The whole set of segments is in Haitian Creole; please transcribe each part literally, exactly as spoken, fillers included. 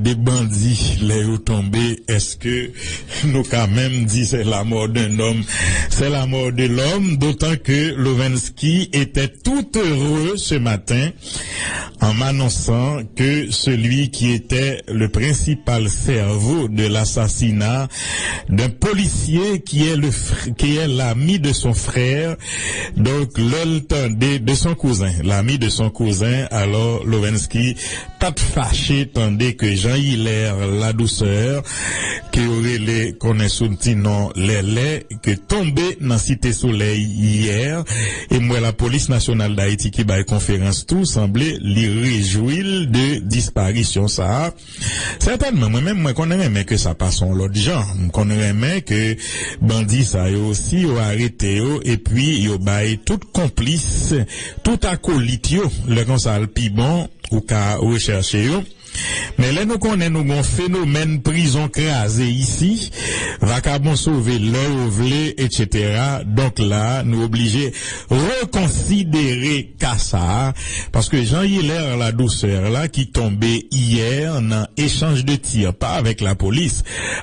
de bandi, lè yo tonbe, èske nou ka menm di c'est la mort d'un homme? C'est la mort de l'homme, d'autant que Lovensky était tout heureux ce matin en m'annonçant que celui qui était le principal cerveau de l'assassinat d'un policier qui est le fr- qui est l'ami de son frère, donc lè l tande, de son cousin, l'ami de son cousin, alors Lovensky pa t fache tande ke Jean Hilaire Ladouceur, ke yo rele konnen sou ti non Lèlè, ke tonbe nan Site Solèy yè, e m wè Lapolis Nasyonal Dayiti ki bay konferans tou, sanble li rejwi l de disparisyon sa a. Sètènman, mwen menm, mwen konn renmen ke sa pase yon lòt jan. M konn renmen ke bandi sa yo, si yo arete yo, epi yo bay tout konplis, tout akolit yo, lè konsa l pi bon, ou ka rechèche yo. Men lè nou konnen nou gon fenomèn prizon kraze isi, vakabon sove lè yo vle, etsetera. Donk la, nou oblije rekonsidere ka sa a, paske Jean Hilaire Ladouceur la ki tonbe yè nan echanj de tir, pa avèk lapolis,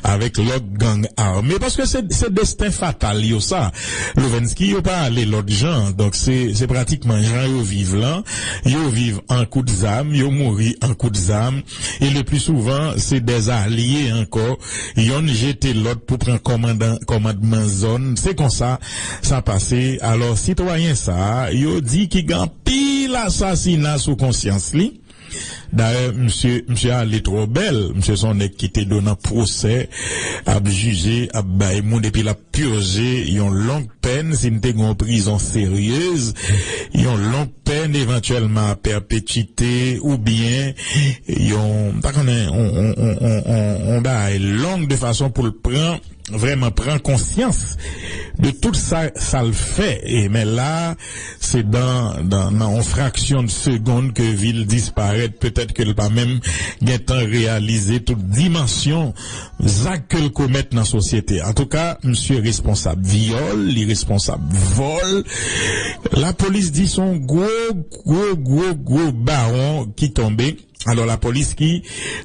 avèk lòt gang ame, paske se, se desten fatal yo sa. Lovensky yo pa ale lòt jan, donk se, se pratikman jan yo viv lan, yo viv an kout zam, yo mouri an kout zam, e le pli souvan se dè alye ankò, yonn jete lòt pou pran kòmandan, kòmandman zòn, se konsa sa pase. Alò, sitwayen sa a, yo di ki gen anpil asasina sou konsyans li. Dayè, misye, misye ale twò bèl. Misye se yon nèg ki te do nan pwosè, ap jije, ap bay moun, epi l ap pije yon long pèn, si n te gen yon prizon seryez, yon long pèn, evantyèlman a pèpetite, oubyen yon, m pa konnen, yon, yon, yon, yon, yon, yon bagay long de fason pou l pran, vrèman pran konsyans de tout sa, sa l fè. E, men la, se dan, dan, nan yon fraksyon de segonn ke vi l disparèt. Petèt ke l pa menm gentan reyalize tout dimansyon zak ke l komèt nan sosyete. Antouka, misye responsab vyòl, li responsab vòl. Lapolis di se yon gwo, gwo, gwo, gwo bawon ki tonbe. Alò, lapolis ki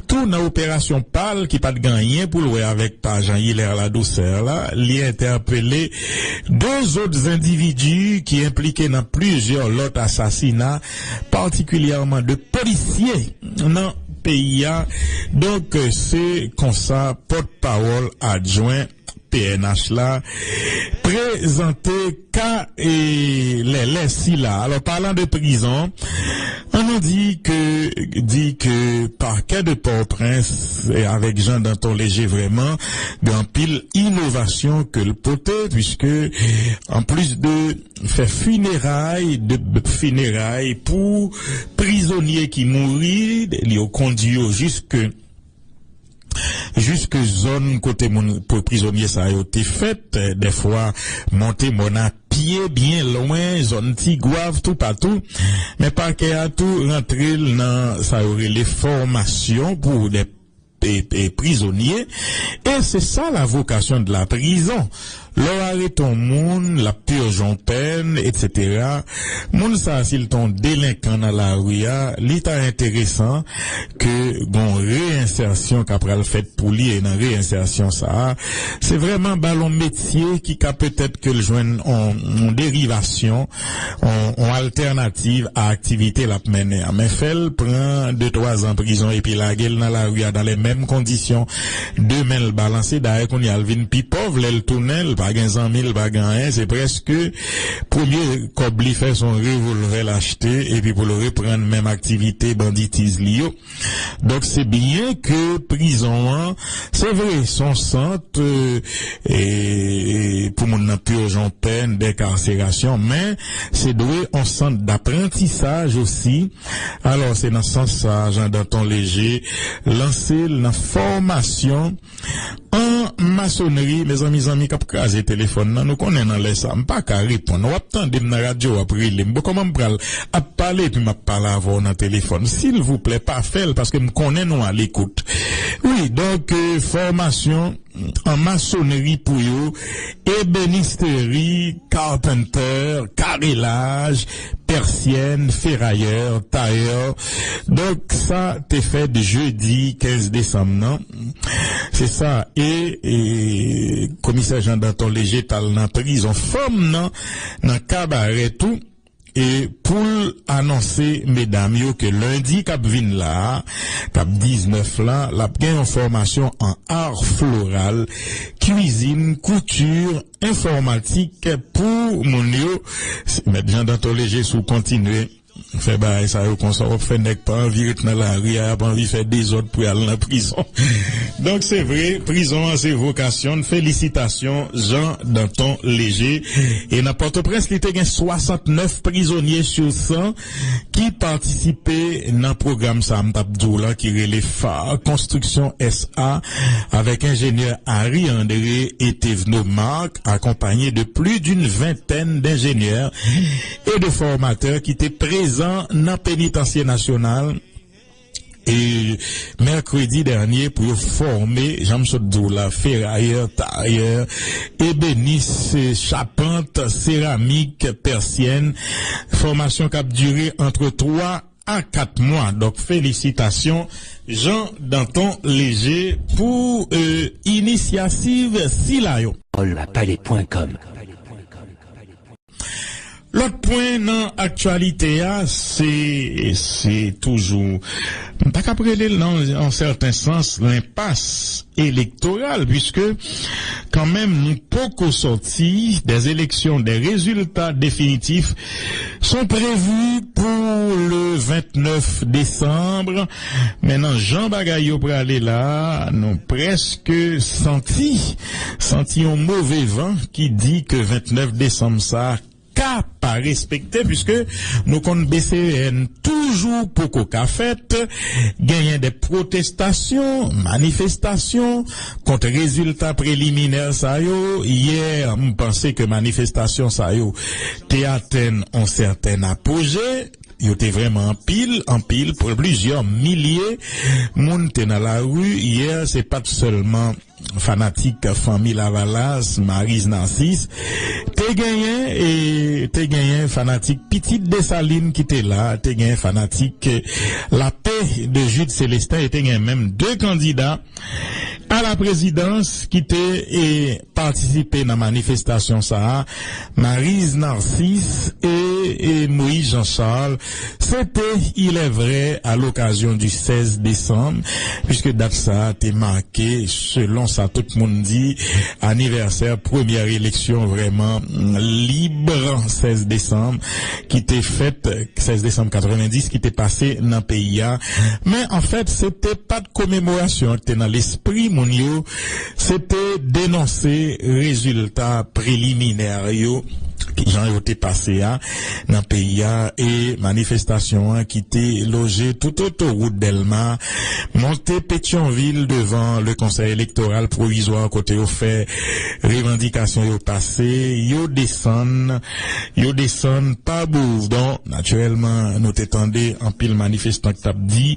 tou nan operasyon pa l, ki pa t gen anyen pou l wè avèk pa Jean Hilaire Ladouceur la, li entèpele de zòt endividi ki enplike nan plizyè lòt asasina, patikilyèman de polisye nan peyi a. Donk, se konsa pòtpawòl adjwen P N H la prezante ka e Lèlè sila. Alò, palan de prizon, an nou di ke, di ke pakè de Pòtoprens, e avèk Jean Danton Léger vrèman, gen anpil inovasyon ke l pote, puiske anplis de fè fineray, de, de fineray pou prizonye ki mouri, yo kondui yo jiske jiske zòn kote moun, pou prizonye sa yo te fèt, dèfwa monte mòn a pye byen lwen, zòn Tigwav, toupatou. Men pakè a tou rantre l nan sa yo rele fòmasyon pou de, e, e, prizonye. E se sa la vocation de la prison. Lè w arete yon moun, l ap pije yon pèn, etsetera. Moun sa a, si l te yon delenkan nan lari a, li ta enteresan ke gon reyensèsyon ka pral fèt pou li, e nan reyensèsyon sa a, se vrèman ba l yon metye ki ka petèt ke l jwenn yon, yon derivasyon, yon, yon altènativ a aktivite l ap mennen an. Men fè l pran de twa zan prizon epi lage l nan lari a dans les mêmes conditions. De men l balanse, dayè kounye a l vin pi pòv, lè l tounen, l pa gen zanmi, l pa gen anyen, se prèske premye kòb li fè se yon revòlvè l achte, epi pou l reprann menm aktivite banditiz li yo. Donk, se byen ke prizon an, se vre, se yon sant, e, e, pou moun nan pije yon pèn denkarserasyon, men se dwe yon sant daprantisaj osi. Alò, se nan sans sa, Jean Danton Léger lanse l nan fòmasyon an masonri, mezanmi, zanmi k ap kraze telefòn nan, nou konnen nan lè sa, m pa ka reponn. W ap tande m nan radyo, w ap rele m. Bon, kòman m pral ap pale epi m ap pale avè w nan telefòn? Silvouplè, pa fè l, paske m konnen nou alekout. Wi, donk, e, fòmasyon an masonri pou yo, ebénisterie, carpenter, karelaj, pèsyèn, ferayè, tayè. Donk, sa te fèt jedi kenz desanm nan. Se sa, e, e komisè Jean Danton Léger t al nan prizon fanm nan, nan Kabarè tou, e pou l anonse medam yo ke lendi k ap vin la a, k ap diznèf la, l ap gen yon fòmasyon an ar floral, kwizin, kouti, enfòmatik pou moun yo. Mèt Jean Danton Léger, si w kontinye fè bagay sa yo konsa, w ap fè nèg pa anvi ret nan lari a, y ap anvi fè dezòd pou y al nan prizon. Donk, se vre, prizon an se vokasyon n. Felisitasyon, Jean Danton Léger. E nan Pòtoprens, li te gen swasantnèf prizonye sou san ki patisipe nan pwogram sa a m t ap di w la, ki rele far Construction S A, avèk enjenyè Harry André e Thévenot Marc, accompagnés de plus d'une vingtaine d'ingénieurs et de formateurs ki te prezan nan Penitansye Nasyonal, e, mèkredi dènye pou yo fòme, jan m sot di w la, ferayè, tayè, ebenis, chapant, seramik, pèsyèn. Fòmasyon k ap dire antre twa a kat mwa. Donk, felisitasyon, Jean Danton Léger, pou, e, inisyativ sila yo. Paul Lapalais point com. Lòt pwen nan aktyalite a, se, se toujou, m ta kab rele l nan yon sèten sans, lenpas elektoral, puiske kanmenm nou poko sòti des élections, des résultats définitifs sont prévus pour le vingt-neuf décembre. Men nan jan bagay yo prale la, nou prèske santi, santi yon move van ki di ke vennèf desanm sa ka pa respekte, puiske nou konn B C E N toujou poko ka fèt, genyen de pwotestasyon, manifestasyon kont rezilta preliminè sa yo. Yè, m panse ke manifestasyon sa yo te atenn yon sèten apoje. Yo te vrèman anpil, anpil, plizyè milye moun te nan lari yè. Se pa t sèlman fanatik Fanmi Lavalas, Maryse Narcisse, te genyen, e te genyen fanatik Pitit Desalin ki te la, te genyen fanatik Lapè de Jude Célestin, e te genyen menm de kandida a la prezidans ki te, e, patisipe nan manifestasyon sa a, Maryse Narcisse e, e Moïse Jean Charles. Se te, il est vrai, à l'occasion du seize décembre, puiske dat sa a te make, selon sa tout moun di, anivèsè premyè eleksyon vrèman lib, sèz desanm, ki te fèt, sèz desanm katrevendis, ki te pase nan peyi a. Men, anfèt, se te pa t komemorasyon ki te nan lespri moun yo, se te denonse rezilta preliminè yo, jan yo te pase a nan peyi a, e manifestasyon an ki te loje tout otowout Dèlma, monte Petyonvil devan le Konsèy Elektoral Pwovizwa, kote yo fè revandikasyon yo pase, yo desann, yo desann pa Bourdon. Natirèlman, nou te tande anpil manifestan k t ap di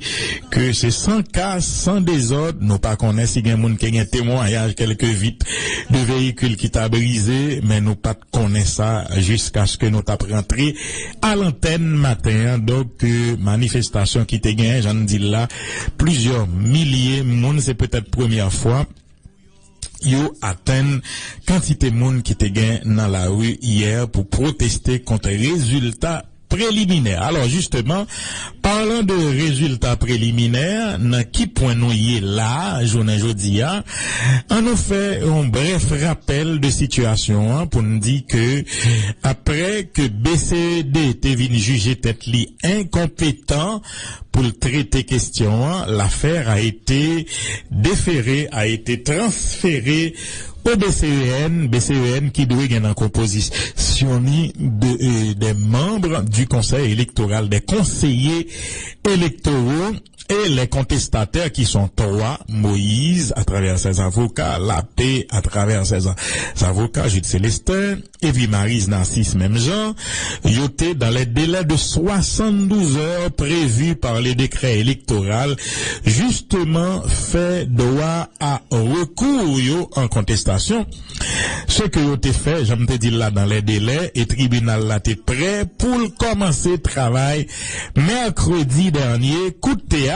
ke se san ka, san dezòd. Nou pa konnen si gen moun ki gen temwayaj kèlke vit de veyikil ki ta brize, men nou pa t konnen sa jiskaske nou t ap rantre a lantèn maten an. Donk, e, manifestasyon ki te gen, jan n di l la, plizyè milye moun, se petèt premyè fwa yo atenn kantite moun ki te gen nan lari yè pou pwoteste kont rezilta preliminè. Alò, jisteman, palan de rezilta preliminè, nan ki pwen nou ye la, jounen jodi a, ann nou fè yon brèf rapèl de sitiyasyon an pou n di ke, apre ke B C E D te vin jije tèt li enkonpetan pou l trete kesyon an, l'affaire a été déférée, a été transférée O B C E N, B C E N ki dwe gen nan konpozisyon li de, euh, des membres du Conseil électoral, des conseillers électoraux et les contestataires qui sont trois, Moïse à travers ses avocats, Lapé à travers ses a- avocats, Jude Célestin, epi Maryse Narcisse menm jan, yo te dans les délais de soixante-douze heures prévus par le décret électoral, justement fè dwa a rekou yo an kontestasyon. Se ke yo te fè, jan m te di l la, dans les délais, e tribinal la te prè pou l kòmanse travay mèkredi dènye, kout teyat.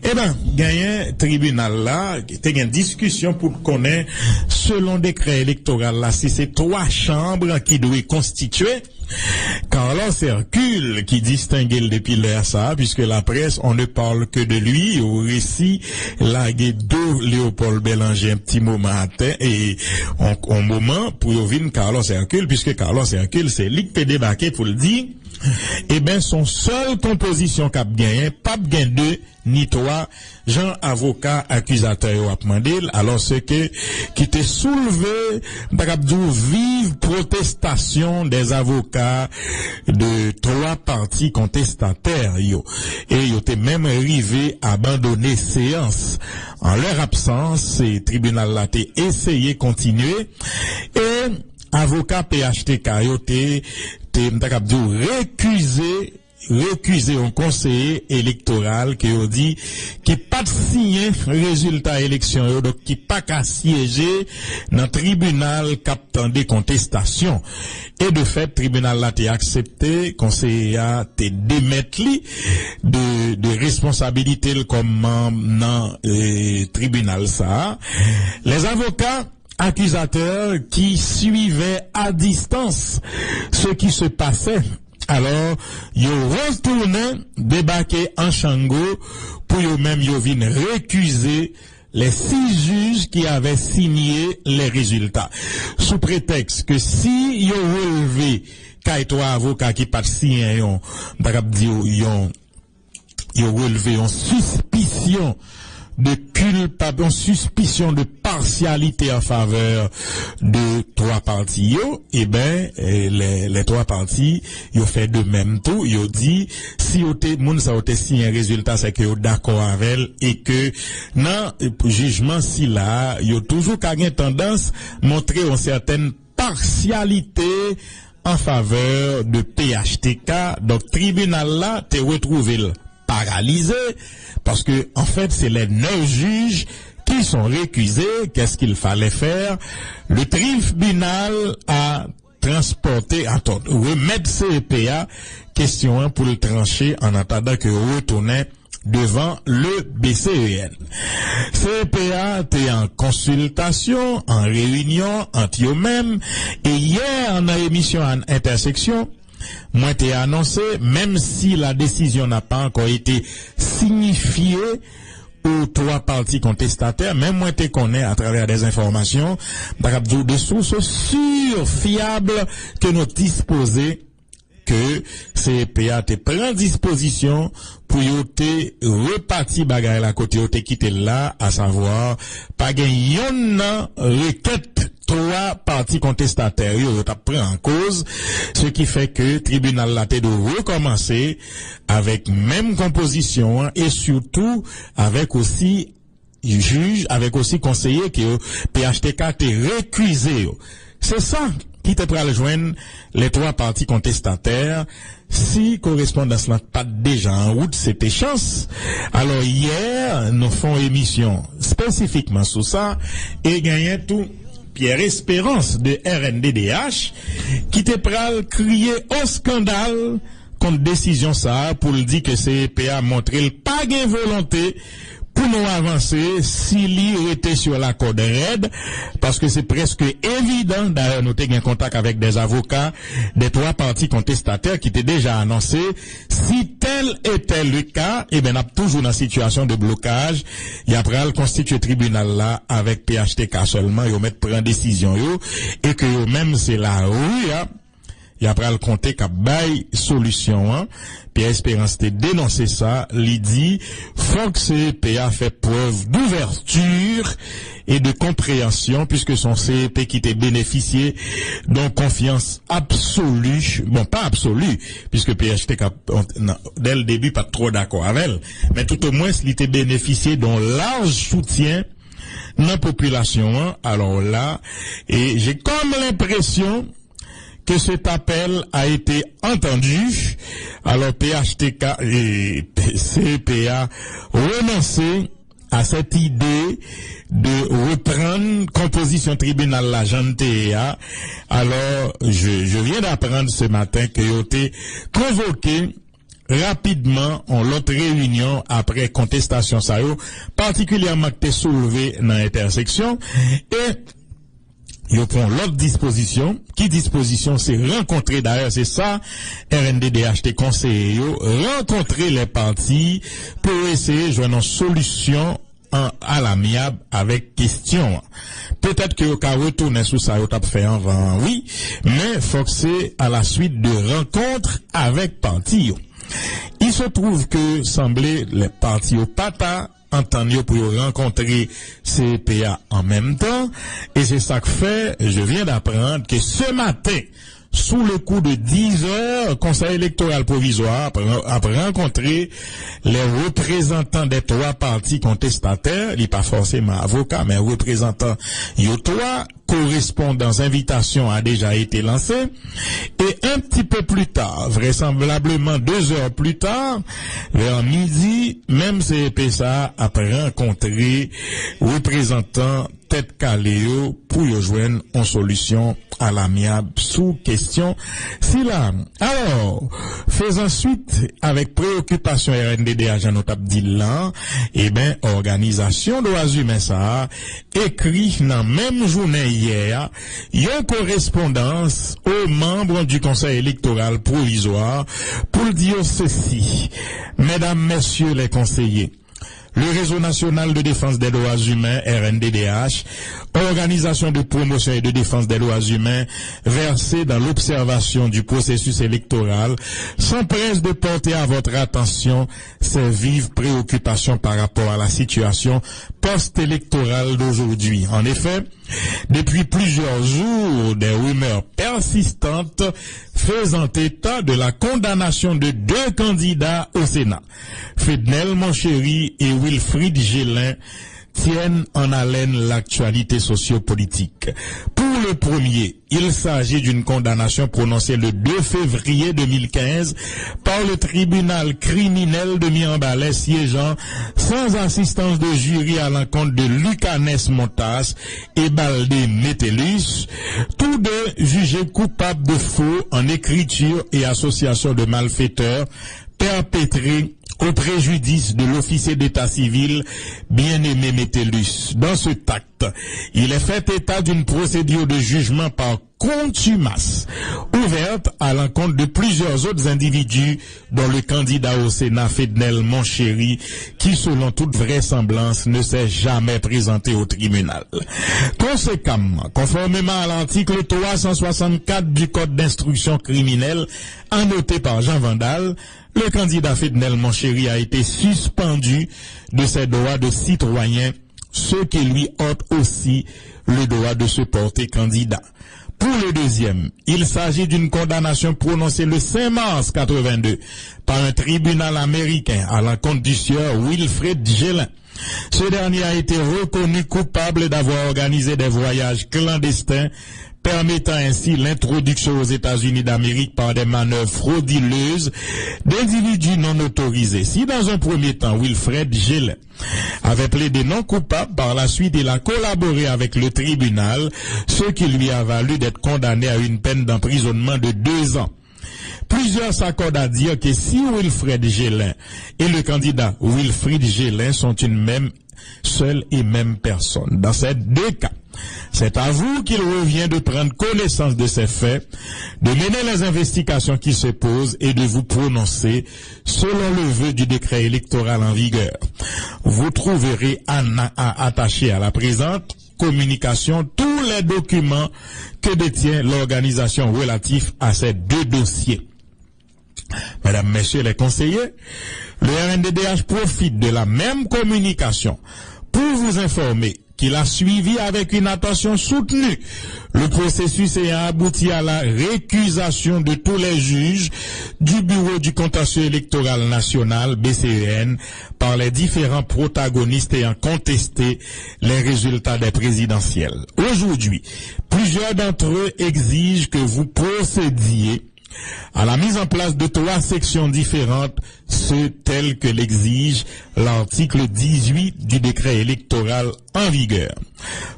Eben, genyen tribinal la, te gen diskisyon pou konnen, selon dekrè elektoral la, si se twa chanm ki dwe konstitye. Carlos Hercule, ki distenge l depi lè sa a, puisque la presse, on ne parle que de lui, yo resi lage do Léopold Bélanger yon ti moman atè, e on, on moman pou yo vin Carlos Hercule, puisque Carlos Hercule, se li k te debake pou l di, eben, se yon sèl konpozisyon k ap genyen, p ap gen de, ni twa, jan avoka akizatè yo ap mande l, alò se ke ki te soulve, m ta kab di w, viv protestasyon des avocats de twa pati kontestatè yo. E yo te menm rive abandone seyans. An lè absans, e tribinal la te eseye kontinye, e avoka P H T K yo te, te, m ta kab di w, rekize rekize yon konseye elektoral ke yo di ki pa t siyen rezilta eleksyon yo, donk ki pa ka syeje nan tribinal k ap tande kontestasyon. E de fèt, tribinal la te aksepte konseye a te demèt li de, de responsabilite l kòm manm nan, e, tribinal sa a. Les avocats accusateurs qui suivaient à distance ce qui se passait. Alò, yo retounen debake an chango pou yo menm yo vin rekize les six juges qui avaient signé les résultats. Sou pretèks ke si yo relve kay twa avoka ki pa t siyen yon, m ta kab di w, yon yo relve yon sispisyon de kilpa, yon sispisyon de pasyalite an favè de twa pati yo, eben, e, lè, lè twa pati yo fè de menm tou, yo di, si yo te, moun sa yo te siyen rezilta, se ke yo dakò avè l, e ke nan, e, jijman sila, yo toujou ka gen tandans montre yon sètèn pasyalite an favè de P H T K. Donk, tribinal la te retwouve l paralize, paske, an fèt, se les neuf juges qui sont récusés. Qu'est-ce qu'il fallait faire? Le tribunal a transporté, attends, remèt C E P a kesyon an pou l tranche an atandan ke yo retounen devan le B C E N. C E P a te an konsiltasyon, an reyinyon ant yo menm, e yè nan emisyon An Entèseksyon, mwen te anonse, menm si la décision n'a pas encore été signifiée aux trois parties contestataires, men mwen te konnen atravè des informations, m ta kab di w de sources sûres, fiables, que nous disposons, ke C E P a te pran dispozisyon pou yo te repati bagay la kote yo te kite l la, asavwa, pa gen yonn nan rekèt twa pati kontestatè yo, yo t ap pran an koz, se ki fè ke tribinal la te dwe rekòmanse avèk menm konpozisyon an e sitou avèk osi jij, avèk osi konseye ke yo, P H T K te rekize yo. Se sa ki te pral jwenn lè twa pati kontestatè, si korespondans lan pa t deja an wout, se te chans. Alò, yè, nou fè yon emisyon espesifikman sou sa, e genyen tou Pierre Espérance de R N D D H, ki te pral kriye o eskandal kont desizyon sa a pou l di ke C E P a montre l pa gen volonte pou nou avanse si li rete sou lakòd rèd, paske se prèske evidan, dayè nou te gen kontak avèk des avocats des trois parties contestataires ki te deja anonse, si tel était le cas, eben, n ap toujou nan sitiyasyon de blokaj, y ap pral konstitye tribinal la avèk P H T K sèlman, yo mèt pran desizyon yo, e ke yo menm se lari a, y a pral konte k ap bay solisyon an. Pierre Espérance te denonse sa, li di, fòk C E P a fè prèv d'ouverture et de compréhension, puiske se yon C E P ki te benefisye de yon konfyans absoli, bon, pa absoli, puiske P H T K, nan, dès le début, pa t twò dakò avè l, men toutomwens, li te benefisye de yon laj soutyen nan popilasyon an. Alors là, et j'ai comme l'impression que cet appel a été entendu. Alors, P H T K, et C E P a renoncé à cette idée de reprendre composition tribunal la jan te ye a. Alors, je, je viens d'apprendre ce matin que yo te convoqué rapidman yon lòt reyinyon apre kontestasyon sa yo, patikilyèman k te soulve nan entèseksyon, e yo pran lòt dispozisyon. Ki dispozisyon? Se rankontre, dayè, se sa R N D D H te konseye yo, rankontre lè pati pou eseye jwenn yon solisyon an, alamyab avèk kestyon an. Petèt ke yo ka retounen sou sa yo t ap fè anvan an, wi, men fòk se à la suite de rencontres avec parti yo. Il se trouve que sanble lè pati yo pa ta antann yo pou yo rankontre C E P a an menm tan, e se sa k fè, je viens d'apprendre que ce matin, sous le coup de dix heures, Konsèy Elektoral Pwovizwa ap, ap rankontre les représentants des trois partis contestataires, li pa fòseman avoka, men reprezantan yo twa, correspondance, invitation a déjà été lancée, et un petit peu plus tard, vraisemblablement deux heures plus tard, vers midi, menm C E P sa a ap rankontre reprezantan tèt kale yo pou yo jwenn yon solisyon alamyab sou kestyon sila. Alò, fezan swit avèk preyokipasyon R N D D H jan nou t ap di l lan, eben, òganizasyon dwa imen sa a ekri nan menm jounen yè a yon korespondans aux membres du Conseil électoral provisoire pou l di yo sesi, Mesdames, Messieurs les conseillers, le Réseau national de défense des droits humains, R N D D H, organisation de promotion et de défense des droits humains, versée dans l'observation du processus électoral, s'empresse de porter à votre attention ces vives préoccupations par rapport à la situation post-électorale d'aujourd'hui. En effet, depuis plusieurs jours, des rumeurs persistantes faisant état de la condamnation de deux candidats au Sénat, Fednel Monchéry et Wilfrid Gelin, tiennent en haleine l'actualité sociopolitique. Pour le premier, il s'agit d'une condamnation prononcée le deux février deux mille quinze par le tribunal criminel de Mirebalais siégeant sans assistance de jury à l'encontre de Lucanès Montas et Baldé Metellus, tous deux jugés coupables de faux en écriture et association de malfaiteurs perpétrés au préjudice de l'officier d'état civil Bien-Aimé Metellus. Dans cet acte, il est fait état d'une procédure de jugement par contumace ouverte à l'encontre de plusieurs autres individus, dont le candidat au Sénat Fednel Monchéry, qui, selon toute vraisemblance, ne s'est jamais présenté au tribunal. Conséquemment, conformément à l'article trois cent soixante-quatre du Code d'instruction criminelle annoté par Jean Vandal, le candidat Fednel Monchéry a été suspendu de ses droits de citoyen, ce qui lui ôte aussi le droit de se porter candidat. Pour le deuxième, il s'agit d'une condamnation prononcée le cinq mars quatre-vingt-deux par un tribunal américain à l'encontre du sieur Wilfred Gelin. Ce dernier a été reconnu coupable d'avoir organisé des voyages clandestins, permettant ainsi l'introduction aux États-Unis d'Amérique par des manœuvres frauduleuses d'individus non autorisés. Si dans un premier temps, Wilfred Gelin avait plaidé non coupable, par la suite il a collaboré avec le tribunal, ce qui lui a valu d'être condamné à une peine d'emprisonnement de deux ans. Plusieurs s'accordent à dire que si Wilfred Gelin et le candidat Wilfrid Gelin sont une même, seule et même personne. Dans ces deux cas, c'est à vous qu'il revient de prendre connaissance de ces faits, de mener les investigations qui se posent et de vous prononcer selon le vœu du décret électoral en vigueur. Vous trouverez à, à, attaché à la présente communication tous les documents que détient l'organisation relatifs à ces deux dossiers. Mesdames, Messieurs les conseillers, le R N D D H profite de la même communication pour vous informer qu'il a suivi avec une attention soutenue le processus ayant abouti à la récusation de tous les juges du Bureau du Contentieux Électoral National, B C E N, par les différents protagonistes ayant contesté les résultats des présidentielles. Aujourd'hui, plusieurs d'entre eux exigent que vous procédiez à la mise en place de trois sections différentes, ce tel que l'exige l'article dix-huit du décret électoral en vigueur.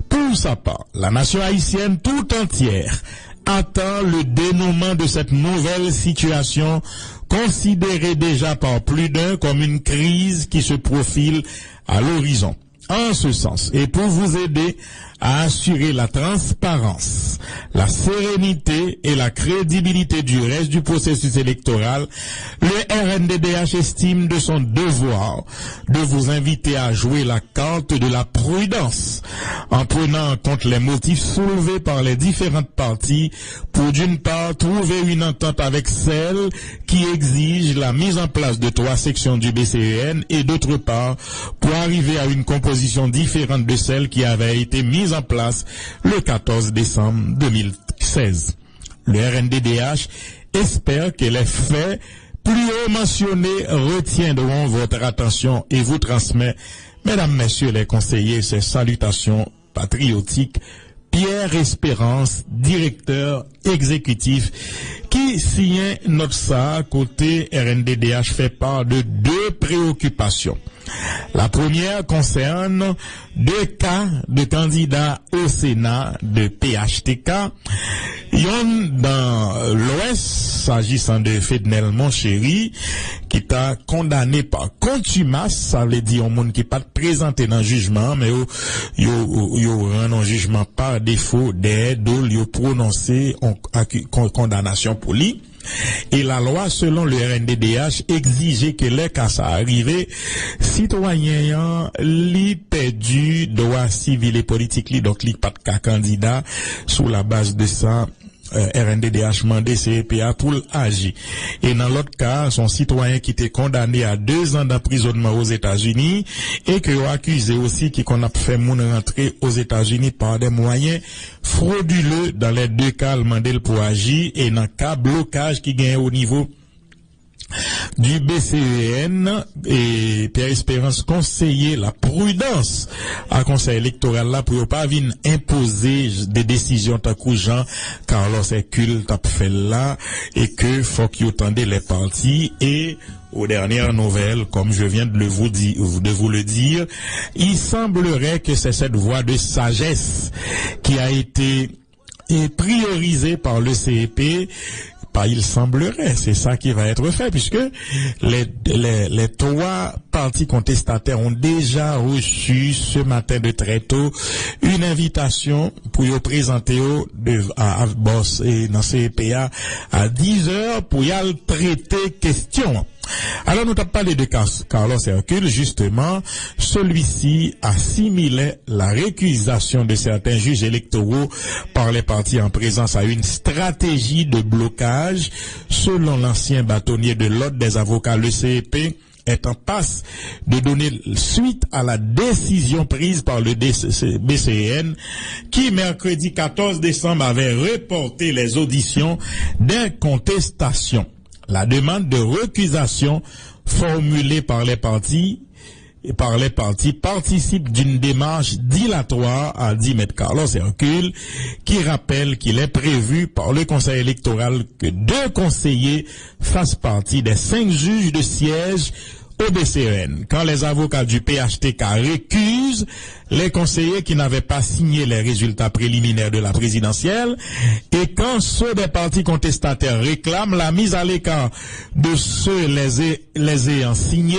Pour sa part, la nation haïtienne tout entière attend le dénouement de cette nouvelle situation considérée déjà par plus d'un comme une crise qui se profile à l'horizon. En ce sens, et pour vous aider à assurer la transparence, la sérénité et la crédibilité du reste du processus électoral, le R N D D H estime de son devoir de vous inviter à jouer la carte de la prudence en prenant en compte les motifs soulevés par les différentes parties pour, d'une part, trouver une entente avec celles qui exigent la mise en place de trois sections du B C E N et, d'autre part, pour arriver à une composition différente de celle qui avait été mise en place le quatorze décembre deux mille seize. Le R N D D H espère que les faits plus haut mentionnés retiendront votre attention et vous transmet, Mesdames, Messieurs les conseillers, ces salutations patriotiques. Pierre Espérance, direktè egzekitif, ki siyen nòt sa a, kote R N D D H fè pa de de preyokipasyon. La première concerne deux cas de candidats au Sénat de P H T K, yonn nan Lwès, s'agissant de Fednel Monchéry, ki ta kondane pa kontimas, sa vle di yon moun ki pa t prezante nan jijman an, men yo, yo, yo rann yon jijman pa defo dèyè do l, yo pwononse yon aki-, kon-, kondanasyon pou li. E lalwa, selon le R N D D H, egzije ke lè ka sa a rive, sitwayen an, li pèdi dwa sivil e politik li, donk li pa t ka kandida. Sou la baz de sa, euh, R N D D H mande C E P a pou l aji. E nan lòt ka, se yon sitwayen ki te kondane a de zan d'anprizònman Ozetazini e ke yo akize osi ki konn ap fè moun rantre Ozetazini par des moyens frauduleux. Dans les deux cas, l mande l pou aji. E nan ka blokaj ki genyen o nivo du B C E N, e Pierre Espérance konseye la pridans a Konsèy Elektoral la pou yo pa vin enpoze de desizyon tankou jan Carlos Hercule t ap fè l la, e ke fòk yo tande les parties, et aux dernières nouvelles, comme je viens de le vous di-, de vous le dire, il semblerait que c'est cette voie de sagesse qui a été est priorisé par le C E P, pa il semblerait, c'est ça qui va être fait, puisque les, les, les trois partis contestataires ont déjà reçu ce matin de très tôt une invitation pour y présenter au, de, à, à, bon, c'est dans C E P a à dix heures pour y aller traiter question. Alò, nou t ap pale de Cas-, Carlos Hercule, justement, celui-ci assimilait la récusation de certains juges électoraux par les partis en présence à une stratégie de blocage. Selon l'ancien bâtonnier de l'Ordre des avocats, le C E P est en passe de donner suite à la décision prise par le D C, B C E N, qui, mercredi quatorze décembre, avait reporté les auditions des contestations. La demande de récusation formulée par les partis, par les partis participe d'une démarche dilatoire, a dit Maître Carlos Hercule, qui rappelle qu'il est prévu par le Conseil électoral que deux conseillers fassent partie des cinq juges de siège au B C E N. Quand les avocats du P H T K récusent les conseillers qui n'avaient pas signé les résultats préliminaires de la présidentielle et quand ceux des partis contestataires réclament la mise à l'écart de ceux les, les ayant signés,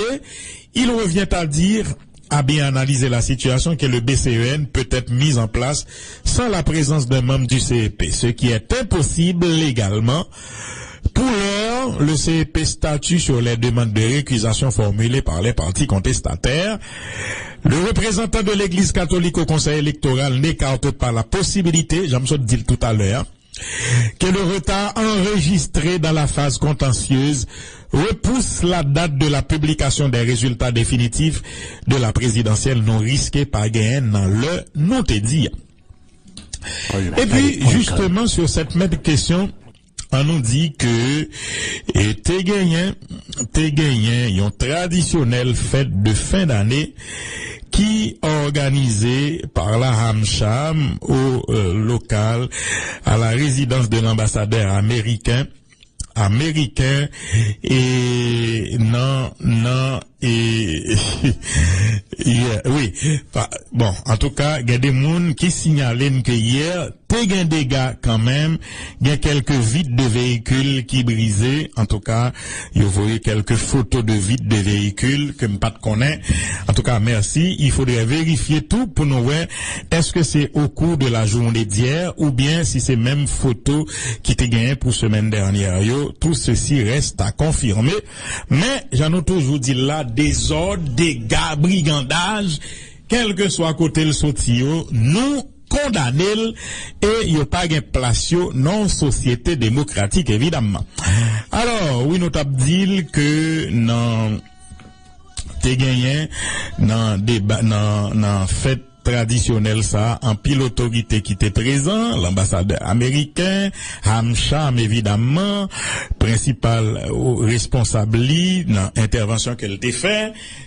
il revient à dire, à bien analyser la situation, que le B C E N peut être mis en place sans la présence d'un membre du C E P, ce qui est impossible légalement pour l'heure. Le C E P statue sur les demandes de récusation formulées par les partis contestataires. Le représentant de l'Église catholique au Conseil électoral n'écarte pas la possibilité, jan m sot di l toutalè, hein, que le retard enregistré dans la phase contentieuse repousse la date de la publication des résultats définitifs de la présidentielle. Nou riske pa genyen nan lè nou te di a. Epi, justement, sur cette même question, an nou di ke, e, te genyen, te genyen yon tradisyonèl fèt de fen dane ki òganize par la AmCham au, euh, local, à la résidence de l'ambassadeur américain, américain, e nan, nan, e, yè, wi, pa, bon, antouka, gen de moun ki sinyale n ke yè, te gen dega kanmenm, gen kèlke vit de veyikil ki brize, antouka, yo voye kèlke foto de vit de veyikil ke m pa t konnen. Antouka, mèsi. Il faudrait vérifier tout pou nou wè, èske se au cours de la journée d'hier, oubyen si se menm foto ki te genyen pou semèn dènyè yo. Tout ceci reste à confirmer. Men, jan nou toujou di l la, dezòd, dega, brigandaj, kèlkeswa kote l soti yo, nou kondane l e yo pa gen plas yo nan yon sosyete demokratik, evidamman. Alò, wi, nou t ap di l ke nan, te genyen nan deba, nan, nan fèt tradisyonèl sa a, anpil otorite ki te prezan, lanbasadè ameriken, AmCham, evidamman, prensipal, o, responsab li nan entèvansyon ke l te fè,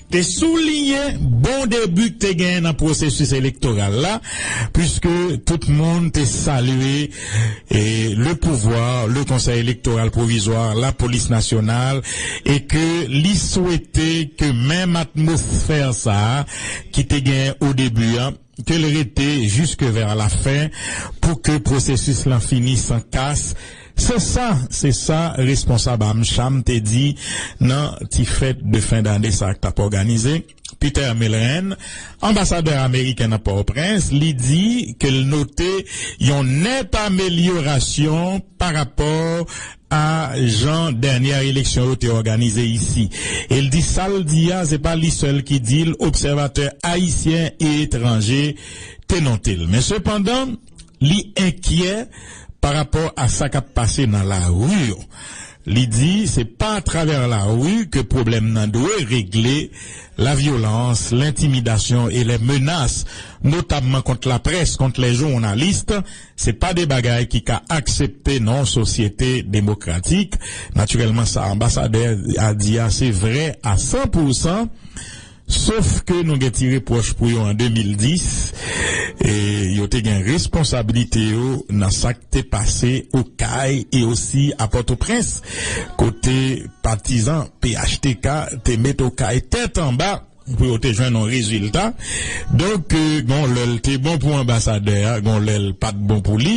te souliye bon debi k te genyen nan pwosesis elektoral la, puiske tout moun te salye, e, le pouvwa, le Konsèy Elektoral Pwovizwa, Lapolis Nasyonal, e ke li swete ke menm atmosfè sa a ki te genyen o debi a, ke l rete jiske vè la fen pou ke pwosesis lan fini san kas. Se sa, se sa responsab AmCham te di nan ti fèt de fen dane sa a k t ap òganize. Peter Melren, anbasadè ameriken nan Pòtoprens, li di ke l note yon nèt amelyorasyon pa rapò a jan dènyè eleksyon yo te òganize isi. E l di sa l di a, se pa li sèl ki di l, obsèvatè ayisyen e etranje te note l. Men sepandan, li enkyè pa rapò a sa k ap pase nan lari yo. Li di se pa atravè lari ke pwoblèm nan dwe regle, lavyolans, lentimidasyon e lè menas, notamman kont laprès, kont lè jounalis, se pa de bagay ki ka aksepte nan yon sosyete demokratik. Natirèlman, sa anbasadè a di a, se vrè a san pou san, sof ke nou gen ti repwòch pou yo an de mil dis, e yo te gen responsabilite yo nan sa k te pase Okay e osi a Pòtoprens, kote patizan P H T K te met Okay tèt anba pou yo te jwenn yon rezilta. Donk, e, gon lè l te bon pou anbasadè a, gon lè l pa t bon pou li,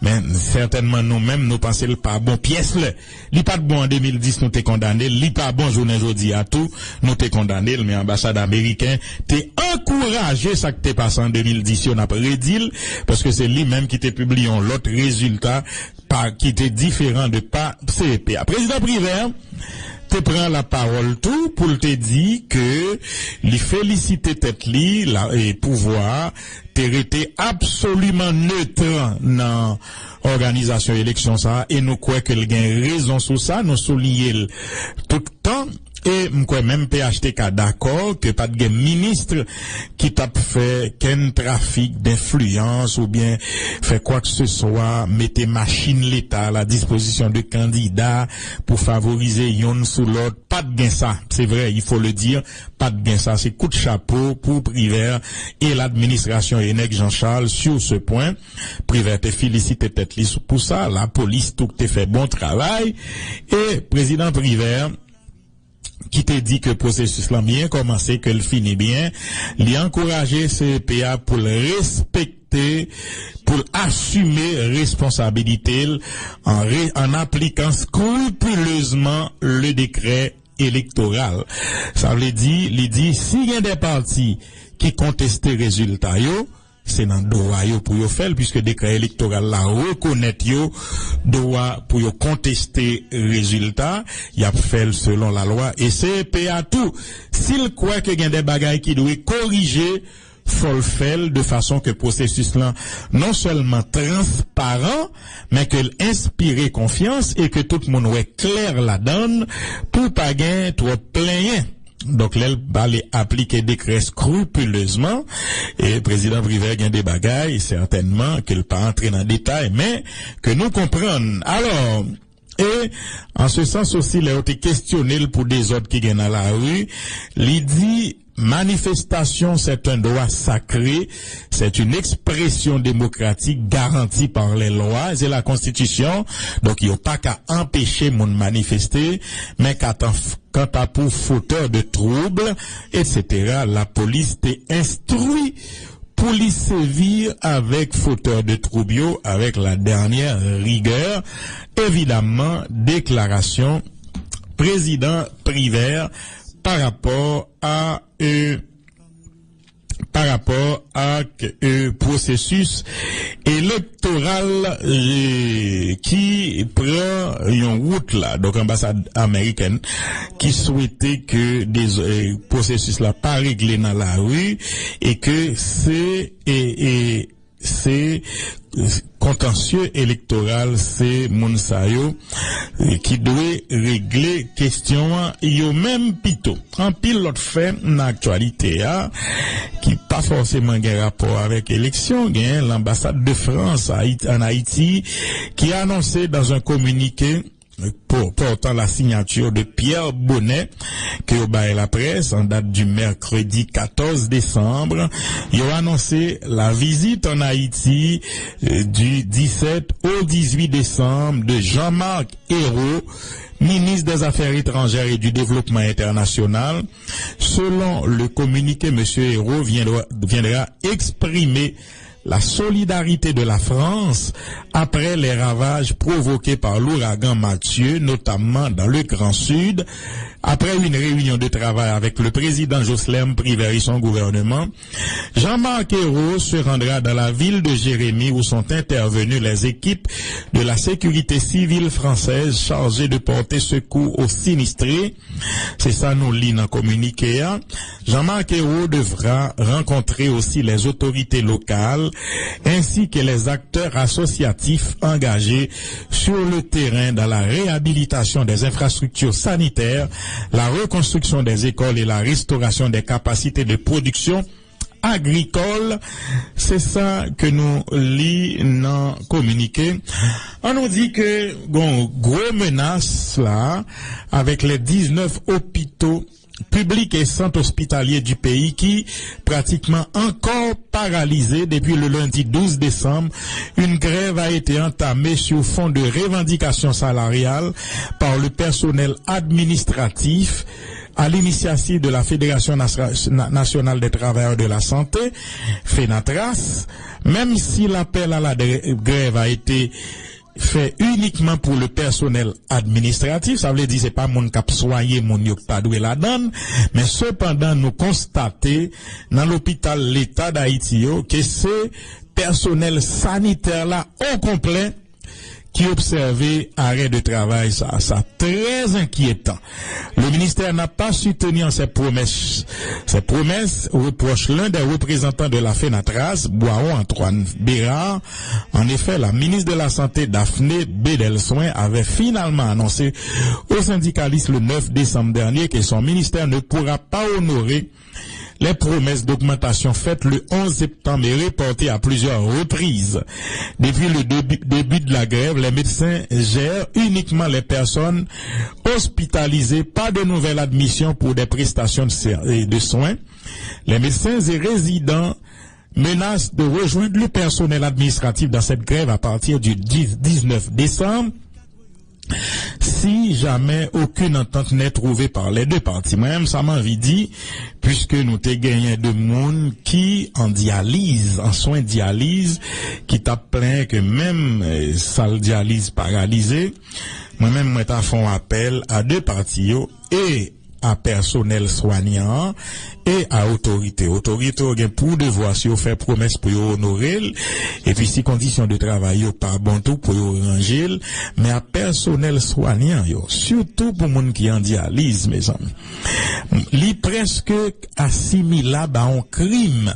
men sètènman nou menm nou panse l pa bon pyès lè. Li pa t bon an de mil dis, nou te kondane l, li pa bon jounen jodi a tou, nou te kondane l, men anbasad ameriken te ankouraje sa k te pase an de mil dis yo, n ap redi l, paske se li menm ki te pibliye yon lòt rezilta pa, ki te diferan de pa C E P a. Prezidan Privè te pran lapawòl tou pou l te di ke li felisite tèt li, la, e pouvwa a te rete absoliman nèt nan òganizasyon eleksyon sa a, e nou kwè ke l gen rezon sou sa. Nou souliye l tout tan, e m kwè menm P H T K dakò ke pa t gen minis ki t ap fè kenn trafik denfliyans oubyen fè kwakseswa, mete machin leta a la dispozisyon de kandida pou favorize yonn sou lòt. Pa t gen sa, se vrè, il faut le dire, pa t gen sa. Se kout chapo pou Privè e ladministrasyon Henègre Jean Charles sur ce point. Privè te felisite tèt li pou sa, lapolis tou te fè bon travay, e prezidan Privè ki te di ke pwosesis lan byen kòmanse, ke l fini byen, li ankouraje C E P a pou l respekte, pou l asime responsabilite l an re-, an aplikan skripilezman le décret électoral. Sa vle di, li di, si gen de pati ki konteste rezilta yo, se nan dwa yo pou yo fè l, piske dekrè elektoral la rekonèt yo dwa pou yo konteste rezilta, y ap fè l selon lalwa. E C E P a tou, si l kwè ke gen de bagay ki dwe korije, fò l fè l de fason ke pwosesis lan non sèlman transparan, men ke l enspire konfyans e ke tout moun wè klè ladan l pou pa gen twòp plenyen. Donk, lè l pale aplike dekrè skripilezman, e prezidan Privè gen de bagay, sètènman, ke l pa antre nan detay, men ke nou konprann. Alò, e, an se sans osi, lè yo te kesyone l pou dezòd ki gen nan lari, li di, manifestation, c'est un droit sacré, c'est une expression démocratique garantie par les lois et la Constitution. Donk, yo pa ka anpeche moun manifeste, men kanta pou fotè de twoub, etsetera, lapolis te enstwi pou li sevi avèk fotè de twoub yo avèk la dènyè rigè. Evidamman, deklarasyon prezidan Privè pa rapò a, e, pa rapò ak, e, pwosesis elektoral, e, ki pran yon wout la. Donk, anbasad amerikèn ki swete ke de, e, pwosesis la pa regle nan lari e ke se, e, e, se kontansye elektoral, se moun sa yo, e, ki dwe regle kesyon an yo menm pito. Anpil lòt fè nan aktyalite a, ki pa fòseman gen rapò avèk eleksyon, gen lanbasad de Frans Ayit-, an Ayiti, ki anonse dans un communiqué, po-, portant la signature de Pierre Bonnet, ke yo bay laprès an dat di mèkredi katòz desanm, yo anonse la visite en Haïti, euh, du dix-sept au dix-huit décembre de Jean-Marc Ayrault, ministre des Affaires étrangères et du Développement international. Selon le communiqué, monsieur Ayrault viendra, viendra exprimer la solidarité de la France après les ravages provoqués par l'ouragan Mathieu, notamment dans le Grand Sud. Après une réunion de travail avec le président Jocelerme Privert et son gouvernement, Jean-Marc Ayrault se rendra dans la ville de Jérémie où sont intervenues les équipes de la sécurité civile française chargées de porter secours aux sinistrés. Se sa nou li nan kominike a. Jean-Marc Ayrault devra rencontrer aussi les autorités locales ainsi que les acteurs associatifs engagés sur le terrain dans la réhabilitation des infrastructures sanitaires, la reconstruction des écoles et la restauration des capacités de production agricole. Se sa ke nou li nan kominike. An nou di ke gon gwo menas la avèk les dix-neuf hôpitaux publics et centres hospitaliers du pays qui pratiquement encore paralysés depuis le lundi douze décembre. Une grève a été entamée sur fond de revendications salariales par le personnel administratif à l'initiative de la Fédération Nasra-, Na-, Nationale des Travailleurs de la Santé, Fenatras, menm si lapèl a la dre-, grèv a été fè inikman pou le pèsonèl administratif, sa vle di se pa moun k ap swaye moun yo k ta dwe ladan l, men sepandan nou konstate nan lopital Leta Dayiti yo ke se pèsonèl sanitè la o konplè ki obsève arè de travay sa. Sa trè enkyetan. Le ministère n'a pas su tenir ses promesses, ses promesses, reproche l'un des représentants de la Fenatras, Boiron Antoine Bérard. En effet, la ministre de la Santé, Daphné Bedelswain, avait finalement annoncé aux syndicalistes le neuf décembre dernier que son ministère ne pourra pas honorer les promesses d'augmentation faites le onze septembre et reportées à plusieurs reprises. Depuis le début, début de la grève, les médecins gèrent uniquement les personnes hospitalisées, pas de nouvelles admissions pour des prestations de ser-, et de soins. Les médecins et résidents menacent de rejoindre le personnel administratif dans cette grève à partir du dix, dix-neuf décembre. Si jamais aucune entente n'est trouvée par les deux parties, mwen menm sa m anvi di, puiske nou te genyen de moun ki an dyaliz, an swen dyaliz, ki t ap plenyen ke menm, eh, sal dyaliz paralize, mwen menm mwen ta fè yon apèl a de pati yo e a pèsonèl swanyan an e a otorite. Otorite yo gen pou devwa, si yo fè pwomès, pou yo onore l, epi si kondisyon de travay yo pa bon tou, pou yo ranje l, men a pèsonèl swanyan yo, sitou pou moun ki an dyaliz, mezanmi. Li prèske asimilab a yon krim,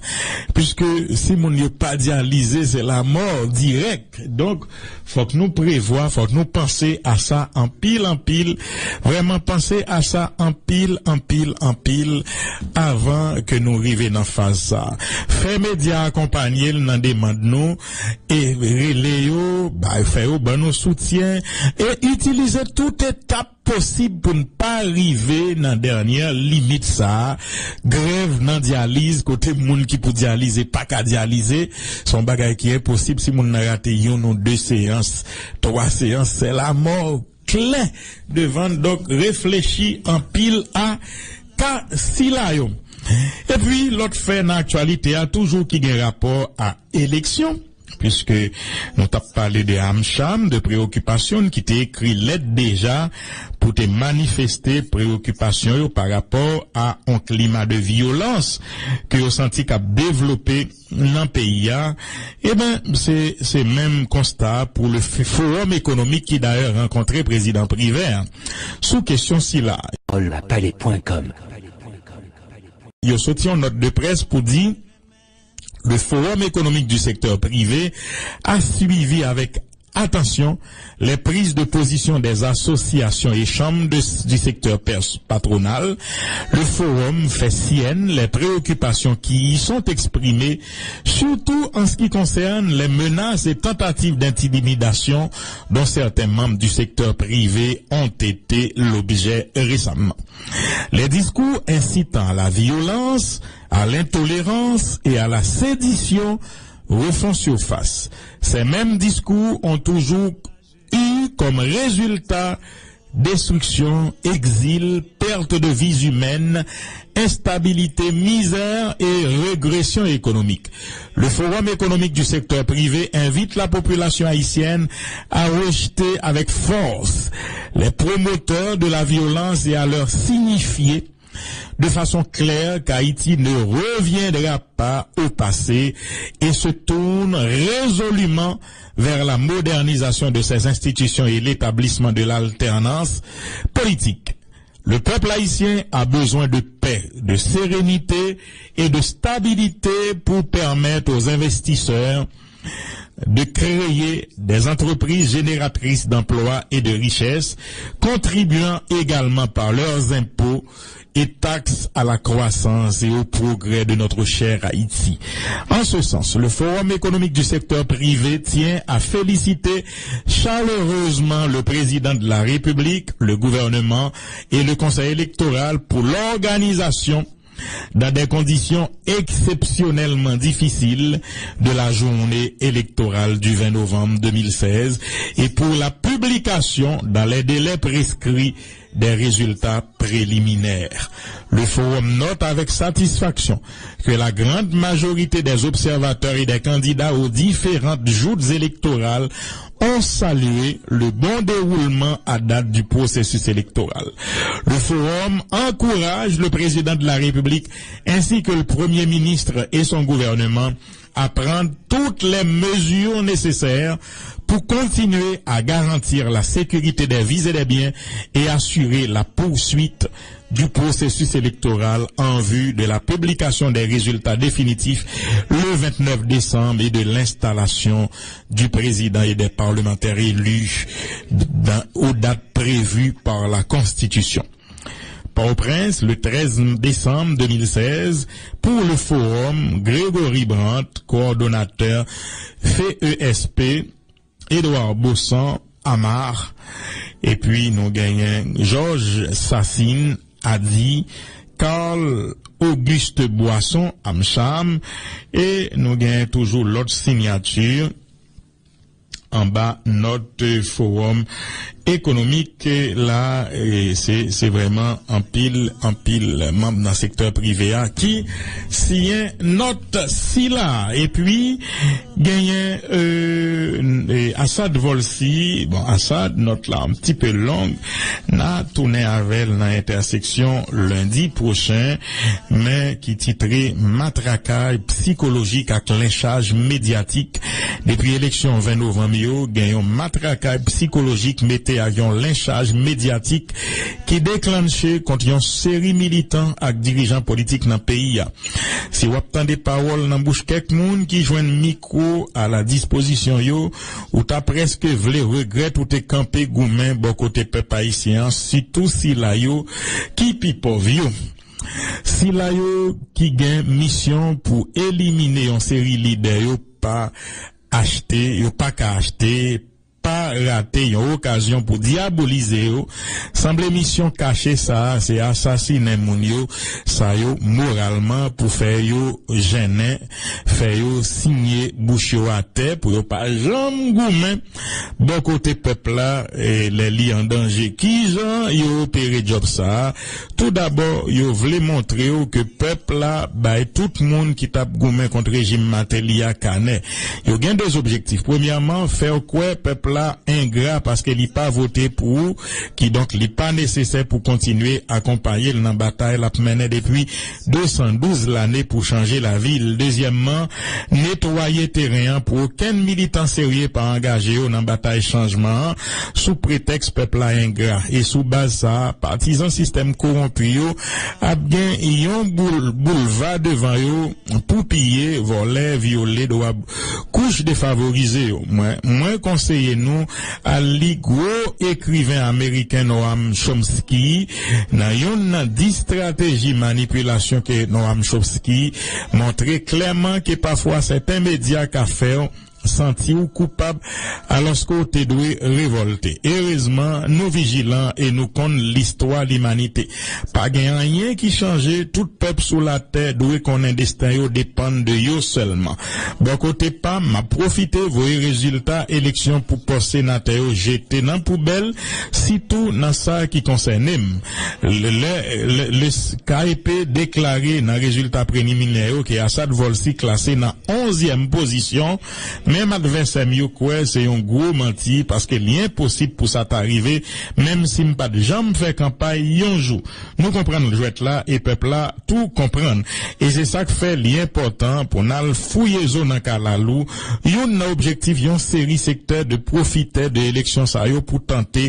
piske si moun yo pa dyalize, se lanmò dirèk. Donk, fòk nou prevwa, fòk nou panse a sa anpil, anpil, vrèman panse a sa anpil, anpil, anpil, avan ke nou rive nan faz sa. Fè medya akonpanye l nan demann nou, e rele yo, bay, fè yo ban nou soutyen, e itilize tout etap posib pou n pa rive nan dènyè limit sa a. Grèv nan dyaliz, kote moun ki pou dyalize pa ka dyalize, se yon bagay ki enposib. Si moun nan rate youn ou de seyans, twa seyans, se lanmò klè devan l. Donk, reflechi anpil a ka sila yo. Epi, lòt fè nan aktyalite a, toujou ki gen rapò a eleksyon, piske nou t ap pale de AmCham, de preyokipasyon n ki te ekri lèt deja pou te manifeste preyokipasyon yo pa rapò a yon klima de vyolans ke yo santi k ap devlope nan peyi a. Eben, se, se menm konsta a pou le f-, Forum Économique ki dayè rankontre prezidan Privert sou kesyon sila. Pòl lapale pwen kòm. Yo soti yon nòt de près pou di, le Forum économique du secteur privé a suivi avec attention les prises de position des associations et chambres de, du secteur pers-, patronal. Le forum fait siennes les préoccupations qui y sont exprimées, surtout en ce qui concerne les menaces et tentatives d'intimidation dont certains membres du secteur privé ont été l'objet récemment. Les discours incitant à la violence, à l'intolérance et à la sédition refont surface. Ces mêmes discours ont toujours eu comme résultat destruction, exil, perte de vies humaines, instabilité, misère et régression économique. Le Forum économique du secteur privé invite la population haïtienne à rejeter avec force les promoteurs de la violence et à leur signifier de façon claire qu'Haïti ne reviendra pas au passé et se tourne résolument vers la modernisation de ses institutions et l'établissement de l'alternance politique. Le peuple haïtien a besoin de paix, de sérénité et de stabilité pour permettre aux investisseurs de créer des entreprises génératrices d'emplois et de richesses, contribuant également par leurs impôts et taxes à la croissance et au progrès de notre cher Haïti. En ce sens, le Forum économique du secteur privé tient à féliciter chaleureusement le président de la République, le gouvernement et le Conseil électoral pour l'organisation dans des conditions exceptionnellement difficiles de la journée électorale du vingt novembre deux mille seize et pour la publication dans les délais prescrits des résultats préliminaires. Le Forum note avec satisfaction que la grande majorité des observateurs et des candidats aux différentes joutes électorales ont salué le bon déroulement à date du processus électoral. Le Forum encourage le président de la République ainsi que le Premier ministre et son gouvernement à prendre toutes les mesures nécessaires pour continuer à garantir la sécurité des vies et des biens et assurer la poursuite du processus électoral en vue de la publication des résultats définitifs le vingt-neuf décembre et de l'installation du président et des parlementaires élus dans, aux dates prévues par la Constitution. Port-au-Prince, le treize décembre deux mille seize, pour le forum, Grégory Brandt, coordonnateur F E S P, Edouard Bossan, Amar, epi nou genyen Georges Sassine, Adi, Carl Auguste Boisson, AmCham, e nou genyen toujou lòt siyati anba nòt Forum ekonomik la, e se, se vrèman anpil, anpil manm nan sektè prive a ki siyen nòt sila. Epi, genyen, e, e, Asad Volcy. Bon, Asad, nòt la yon ti pe long. N a tounen avè l nan entèseksyon lendi pwochen, men ki titre Matrakay psikolojik ak lenchaj medyatik. Depi eleksyon ven novanm yo, gen yon matrakay psikolojik mete ak yon lenchaj medyatik ki deklanche kont yon seri militan ak dirijan politik nan peyi a. Si w ap tande pawòl nan bouch kèk moun ki jwenn mikwo a la dispozisyon yo, ou ta prèske vle regrèt ou te kanpe goumen bò kote pèp ayisyen an, sitou sila yo ki pi pòv yo. Sila yo ki gen misyon pou elimine yon seri lidè yo pa achte, yo pa ka achte, pa rate yon okazyon pou dyabolize yo. Sanble misyon kache sa a, se asasinen moun yo, sa yo moralman pou fè yo jennen, fè yo sinye bouch yo atè, pou yo pa janm goumen bò kote pèp la, e, lè li an danje. Kijan yo opere djòb sa a? Toudabò, yo vle montre w ke pèp la bay tout moun ki t ap goumen kont rejim Martelly a kanè. Yo gen de objektif. Premyèman, fè w kwè pèp la engra paske li pa vote pou ou, kidonk li pa nesesè pou kontinye akonpaye l nan batay l ap mennen depi de san douz lane pou chanje lavi l. Dezyèmman, netwaye teren an pou okenn militan serye pa angaje yo nan batay chanjman an sou pretèks pèp la engra. E sou baz sa a, patizan sistèm kowonpi yo ap gen yon boul-, boulva devan yo pou piye, vòlè, vyole dwa kouch defavorize yo. Mwen, mwen konseye nou al li gwo ekriven ameriken Noam Chomsky nan youn nan dis estrateji manipilasyon ke Noam Chomsky montre klèman ke pafwa sèten medya ka fè w santi w koupab alòske w te dwe revòlte. Erezman, nou vijilan e nou konn listwa limanite. Pa gen anyen ki chanje, tout pèp sou latè dwe konnen desten yo depann de yo sèlman. Bò kote pa m, m ap pwofite voye rezilta eleksyon pou pòs senatè yo jete nan poubèl, sitou nan sa ki konsène m. Le, le, le, le K E P deklare nan rezilta preliminè yo ke Asad Volcy klase nan onzyèm pozisyon, menm advèsè m yo kwè se yon gwo manti, paske li enposib pou sa ta rive, menm si m pa t janm fè kanpay yon jou. Nou konprann jwèt la, e pèp la tou konprann. E se sa k fè li enpòtan pou n al fouye zo nan kalalou, youn nan objektif yon seri sektè de pwofitè de eleksyon sa yo pou tante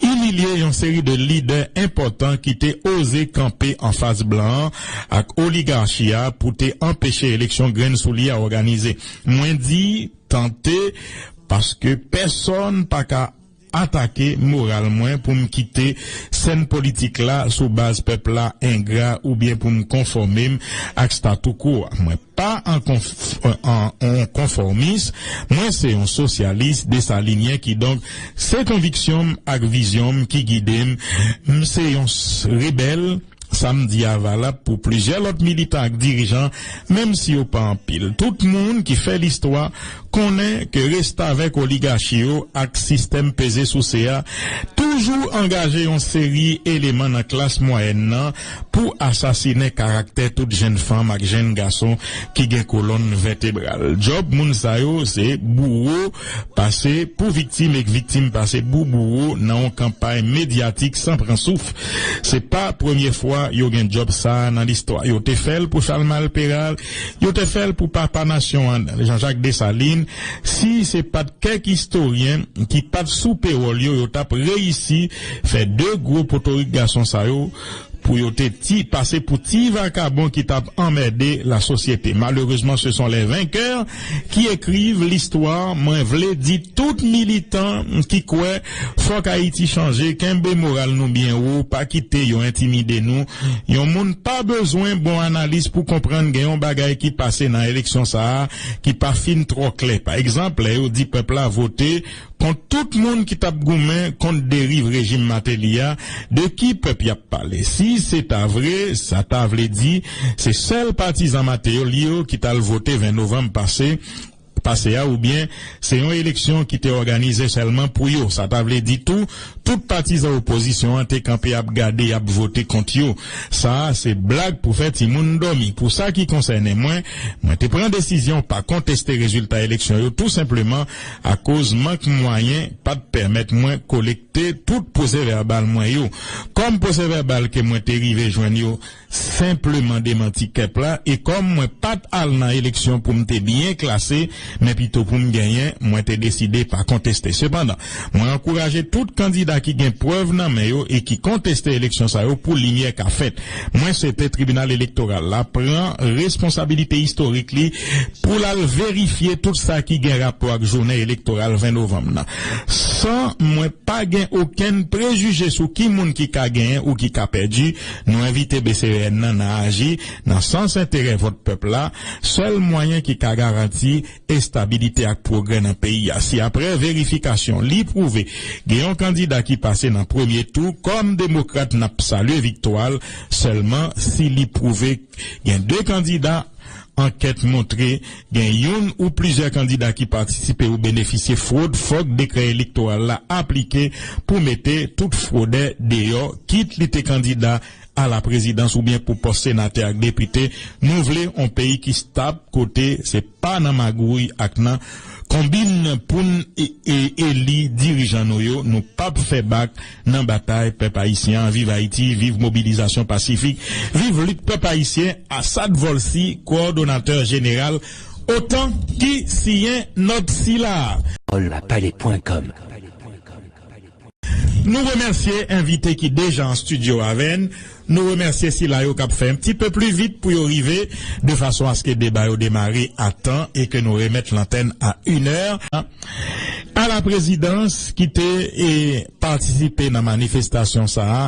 imilye yon seri de lidè enpòtan ki te oze kanpe anfas blan an ak oligachi a pou te anpeche eleksyon grenn sou li a òganize. Mwen di tante paske pèsonn pa ka atake moral mwen pou m kite sèn politik la sou baz pèp la engra oubyen pou m konfòme m ak statu quo a. Mwen pa an konf-, an, an konfòmis, mwen se yon sosyalis desalinyen, kidonk se konviksyon m ak vizyon m ki gide m. M se yon s-, rebèl. Sa m di a valab pou plizyè lòt militan ak dirijan, menm si yo pa anpil. Tout moun ki fè listwa konnen ke restavèk oligachi yo ak sistèm peze souse a toujou angaje yon seri eleman nan klas mwayèn nan pou asasinen karaktè tout jenn fanm ak jenn gason ki gen kolòn vètebral. Djòb moun sa yo se bouro pase pou viktim e viktim pase pou bouro nan yon kanpay medyatik san pran souf. Se pa premye fwa yo gen djòb sa a nan listwa. Yo te fè l pou Chalmay Peral, yo te fè l pou papa nasyon an, Jean-Jacques Dessalines. Si se pa t kèk istoryen ki pa t sou pewòl yo, yo t ap reyisi fè de gwo potorik gason sa yo pou yo te ti, pase pou ti vakabon ki t ap anmède lasosyete. Malheureusement, ce sont les vainqueurs qui écrivent l'histoire. Mwen vle di tout militan ki kwè fòk Ayiti chanje, kenbe moral nou byen wo, pa kite yo entimide nou. Yon moun pa bezwen bon analis pou konprann gen yon bagay ki pase nan eleksyon sa a ki pa fin twò klè. Pa egzanp, lè yo di pèp la vote kont tout moun ki t ap goumen kont deriv rejim Martelly a, de ki pèp y ap pale? Si se ta vre, sa ta vle di se sèl patizan Martelly yo ki t al vote ven novanm pase, pase a, oubyen se yon eleksyon ki te òganize sèlman pou yo. Sa ta vle di tou, Tout patizan opozisyon an te kanpe ap gade y ap vote kont yo. Sa a se blag pou fè timoun dòmi. Pou sa ki konsène mwen, mwen te pran desizyon pa konteste rezilta eleksyon yo tou senpleman akoz mank mwayen pa t pèmèt mwen kolekte tout pwosevèbal mwen yo. Kòm pwosevèbal ke mwen te rive jwenn yo senpleman demanti kep la, e kòm mwen pa t al nan eleksyon pou m te byen klase, men pito pou m genyen, mwen te deside pa konteste. Sepandan, mwen ankouraje tout kandida ki gen prèv nan men yo e ki konteste eleksyon sa yo pou limyè ka fèt. Mwen swete Tribinal Elektoral la pran responsabilite istorik li pou l al verifye tout sa ki gen rapò ak jounen elektoral ven novanm nan. San mwen pa gen okenn prejije sou ki moun ki ka genyen ou ki ka pèdi, nou envite B C E N nan, nan aji nan sans enterè vòt pèp la, sèl mwayen ki ka garanti estabilite ak pwogrè nan peyi a. Si apre verifikasyon li pwouve gen yon kandida ki pase nan premye tou, kòm demokrat n ap salye viktwa l, sèlman si li pwouve gen de kandida ankèt montre gen youn ou plizyè kandida ki patisipe ou benefisye fwod, fòk dekrè elektoral la aplike pou mete tout fwodè deyò, kit li te kandida a la prezidans oubyen pou pòs senatè ak depite. Nou vle yon peyi ki stab, kote se pa nan magouy ak nan konbin pou n e, e, eli dirijan nou yo. Nou p ap fè bak nan batay pèp ayisyen an. Viv Ayiti, viv mobilizasyon pasifik, viv lit pèp ayisyen. Asad Volcy, kowòdonatè jeneral OTAN, ki siyen nòt sila a. Paul la palais point com. Nou remèsye envite ki deja an estidyo avè n. Nou remèsye sila yo k ap fè un petit peu plus vite pou yo rive, de fason aske deba yo demare a tan e ke nou remèt lantèn a une heure. A la prezidans ki te, e, patisipe nan manifestasyon sa a,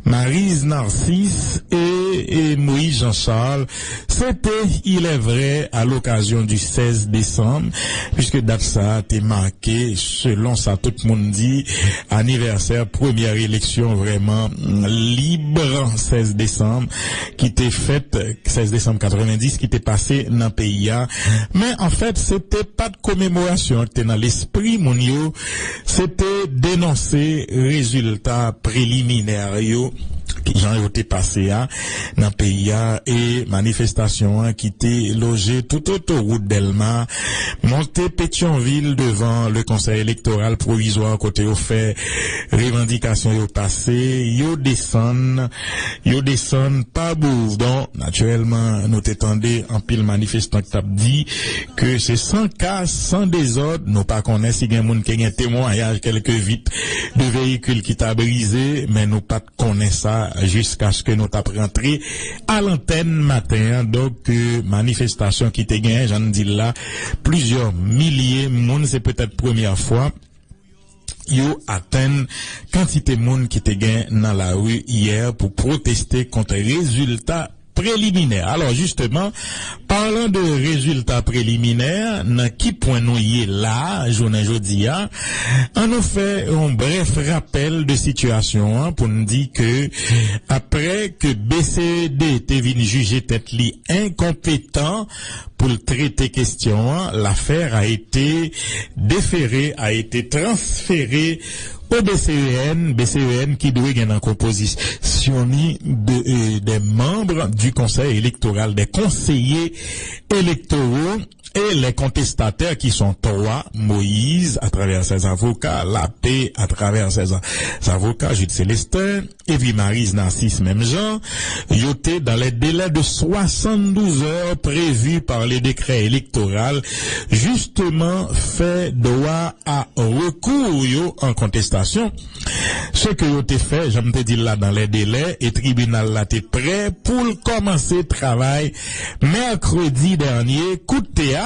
Maryse Narcisse e, e Moïse Jean Charles, se te, il est vrai, à l'occasion du seize décembre, puisque dat sa a te make, selon sa tout moun di, anivèsè premyè eleksyon vrèman lib, seize décembre, ki te fèt, seize décembre quatre-vingt-dix, ki te pase nan peyi a. Men, anfèt, se te pa t komemorasyon an ki te nan lespri moun yo, se te denonse rezilta preliminè yo, jan yo te pase a nan peyi a, e manifestasyon an ki te loje tout otowout Dèlma, monte Petyonvil devan le Konsèy Elektoral Pwovizwa kote yo fè revandikasyon yo pase, yo desann, yo desann pa Bourdon. Natirèlman, nou te tande anpil manifestan k t ap di ke se san ka, san dezòd. Nou pa konnen si gen moun ki gen temwayaj kèlke vit de veyikil ki ta brize, men nou pa t konnen sa jiskaske nou t ap rantre a lantèn maten an. Donk, e, manifestasyon ki te genyen, jan n di l la, plizyè milye moun, se petèt premyè fwa yo atenn kantite moun ki te gen nan lari yè pou pwoteste kont rezilta preliminè. Alò, jisteman, palan de rezilta preliminè, nan ki pwen nou ye la, jounen jodi a, ann nou fè yon brèf rapèl de sitiyasyon an pou n di ke, apre ke B C E D te vin jije tèt li enkonpetan pou l trete kesyon an, l'affaire a été déférée, a été transférée au B C E N, B C E N ki dwe gen nan konpozisyon li de, euh, des membres du Conseil électoral, des conseillers électoraux, et les contestataires qui sont trois, Moïse à travers ses avocats, Lapé à travers ses, ses avocats, Jude Célestin, epi Maryse Narcisse menm jan, yo te dans les délais de soixante-douze heures prévus par le décret électoral, jisteman fè dwa a rekou yo an kontestasyon. Se ke yo te fè, jan m te di l la, dans les délais, e tribinal la te prè pou l kòmanse travay mèkredi dènye, kout teyat.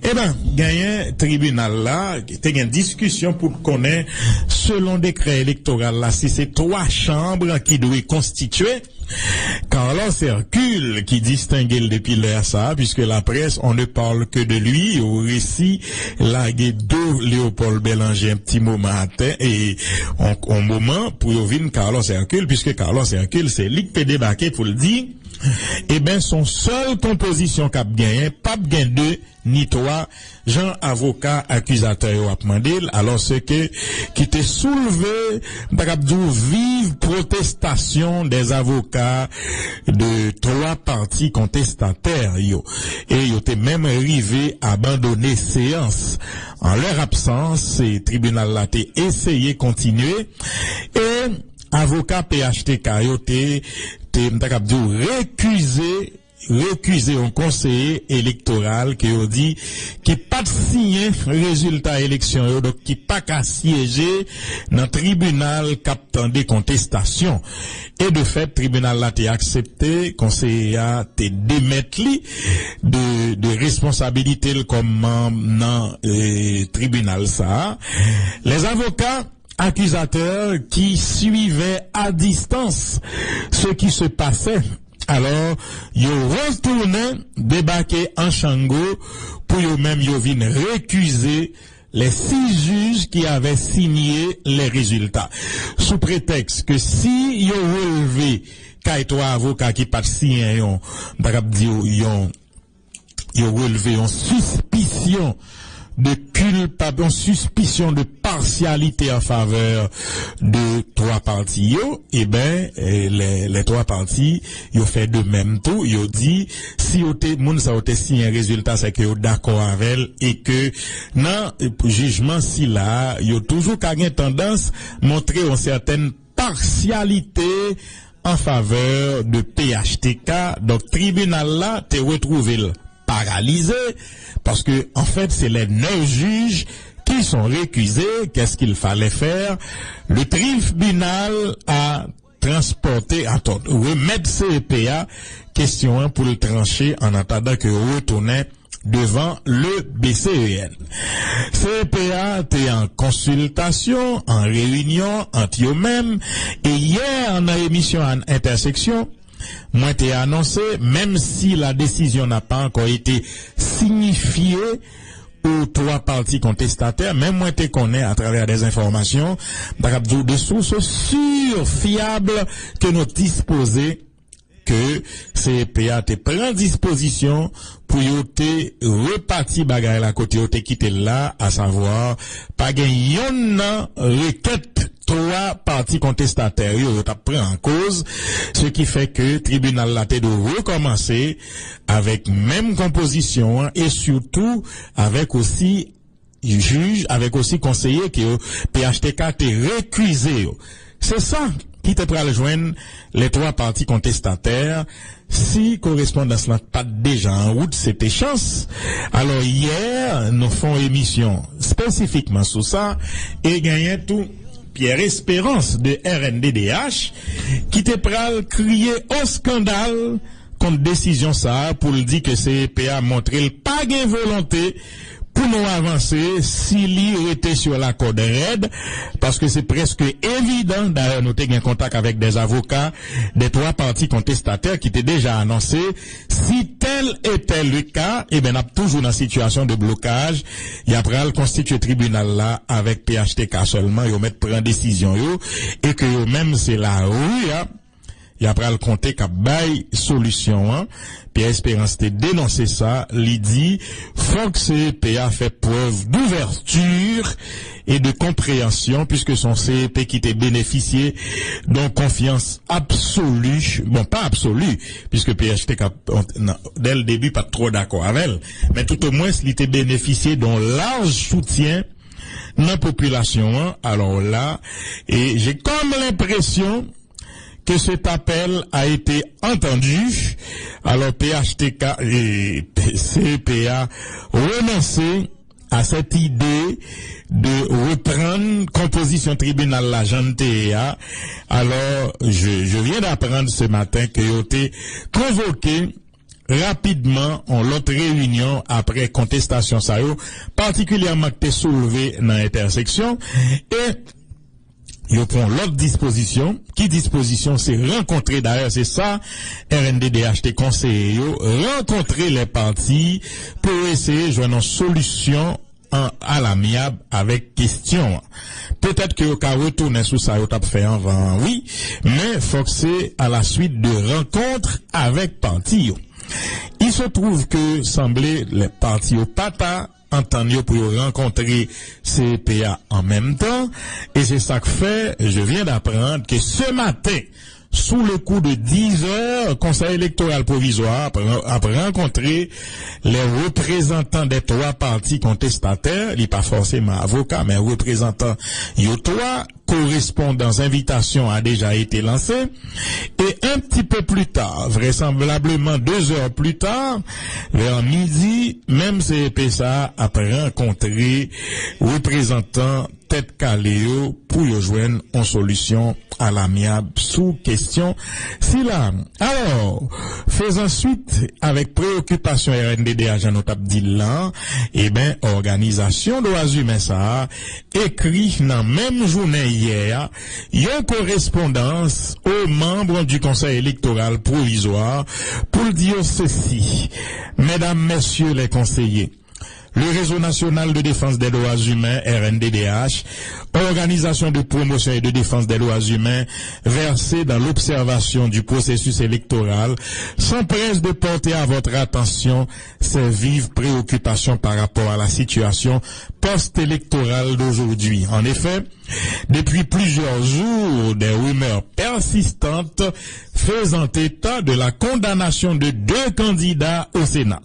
Eben, genyen tribinal la, te gen diskisyon pou l konnen, selon dekrè elektoral la, si se twa chanm ki dwe konstitye. Carlos Hercule, ki distenge l depi lè sa a, puisque la presse, on ne parle que de lui, yo resi lage do Léopold Bélanger yon ti moman atè, e on, on moman pou yo vin Carlos Hercule, puisque Carlos Hercule, se li k te debake pou l di, Eben, se yon sèl konpozisyon k ap genyen, p ap gen de ni twa, jan avoka akizatè yo ap mande l, alòske ki te soulve, m ta kab di w, viv pwotestasyon dè avoka de twa pati kontestatè yo. E yo te menm rive abandone seyans. An lè absans, e tribinal la te eseye kontinye. E avoka P H T K yo te, te, m ta kab di w, rekize, rekize yon konseye elektoral ke yo di ki pa t siyen rezilta eleksyon yo, donk ki pa ka syeje nan tribinal k ap tande kontestasyon. E de fèt, tribinal la te aksepte konseye a te demèt li de, de responsabilite l kòm manm nan, e, tribinal sa a. Les avocats accusateurs qui suivaient à distance ce qui se passait. Alò, yo retounen debake an Chango pou yo menm yo vin rekize les six juges qui avaient signé les résultats. Sou pretèks ke si yo relve kay twa avoka ki pa t siyen yon, m ta kab di w, yon, yo relve yon sispisyon de kilpab-, yon sispisyon de pasyalite an favè de twa pati yo, eben, e, lè, lè twa pati yo fè de menm tou, yo di, si yo te, moun sa yo te siyen rezilta, se ke yo dakò avè l, e ke nan, e, jijman sila a, yo toujou ka gen tandans montre yon sètèn pasyalite an favè de P H T K. Donk, tribinal la te retwouve l paralize, paske, an fèt, se les neuf juges qui sont récusés. Qu'est-ce qu'il fallait faire? Le tribunal a transporté, attends, remettre C E P a kesyon an pou l tranche an atandan ke yo retounen devan le B C E N. C E P a te an konsiltasyon, an reyinyon ant yo menm, e yè nan emisyon an Entèseksyon, mwen te anonse, menm si la décision n'a pas encore été signifiée aux trois parties contestataires, men mwen te konnen atravè dè enfòmasyon, m ta kab di w de sources sûres, fiables, ke nou dispoze, ke C E P a te pran dispozisyon pou yo te repati bagay la kote yo te kite l la, asavwa, pa gen yonn nan rekèt twa pati kontestatè yo, yo t ap pran an koz, se ki fè ke tribinal la te dwe rekòmanse avèk menm konpozisyon an e sitou avèk osi jij, avèk osi konseye ke yo, P H T K te rekize yo. Se sa ki te pral jwenn lè twa pati kontestatè si korespondans lan pa t deja an wout, se te chans. Alò, yè, nou fè yon emisyon espesifikman sou sa, e genyen tou Pierre Espérance de R N D D H ki te pral kriye o eskandal kont desizyon sa a pou l di ke C E P a montre l pa gen volonte pou nou avanse si li rete sur la kòd rèd, paske se prèske evidan, dayè nou te gen kontak avèk dè avoka dè twa pati kontestatè ki te deja anonse, si tèl e tèl ka, eben, n ap toujou nan sitiyasyon de blokaj, y ap pral konstitye tribinal la avèk P H T K sèlman, yo mèt pran desizyon yo, e ke yo menm se lari a, y ap pral konte k ap bay solisyon an. Pierre Espérance te denonse sa, li di, fòk C E P a fè prèv d'ouverture et de compréhension, puiske se yon C E P ki te benefisye de yon konfyans absoli, bon, pa absoli, puiske P H T K, nan, dès le début, pa t twò dakò avè l, men toutomwens, li te benefisye de yon laj soutyen nan popilasyon an. Alò la, e j'ai comme l'impression que cet appel a été entendu. Alors, P H T K, e, C E P a renonse à cette idée de reprendre konpozisyon tribinal la jan l te ye a. Alors, je, je viens d'apprendre ce matin que yo te konvoke rapidman yon lòt reyinyon apre kontestasyon sa yo, patikilyèman ki te soulve nan Entèseksyon, e yo pran lòt dispozisyon. Ki dispozisyon? Se rankontre, dayè, se sa R N D D H te konseye yo, rankontre lè pati pou eseye jwenn yon solisyon an, alamyab avèk kesyon an. Petèt ke yo ka retounen sou sa yo t ap fè anvan an, wi, men fòk se à la suite de rencontres avec parti yo. Il se trouve que sanble lè pati yo pa ta antann yo pou yo rankontre C E P a an menm tan, e se sa k fè, je viens d'apprendre que ce matin, sous le coup de dix heures, Konsèy Elektoral Pwovizwa ap, ap rankontre les représentants des trois partis contestataires, li pa fòseman avoka, men reprezantan yo twa, correspondance, invitation a déjà été lancée. Et un petit peu plus tard, vraisemblablement deux heures plus tard, vers midi, menm C E P sa a ap rankontre reprezantan tèt kale yo pou yo jwenn yon solisyon alamyab sou kesyon sila. Alò, fezan swit avèk preyokipasyon R N D D A, jan nou t ap di l lan, e ben, òganizasyon dwa imen sa a ekri nan menm jounen yè a yon korespondans aux membres du Conseil électoral provisoire pou l di yo sesi, Mesdames, Messieurs les conseillers, le Réseau national de défense des droits humains, R N D D H, Organisation de promotion et de défense des droits humains, versé dans l'observation du processus électoral, s'empresse de porter à votre attention ces vives préoccupations par rapport à la situation post-électorale d'aujourd'hui. En effet, depuis plusieurs jours, des rumeurs persistantes faisant état de la condamnation de deux candidats au Sénat,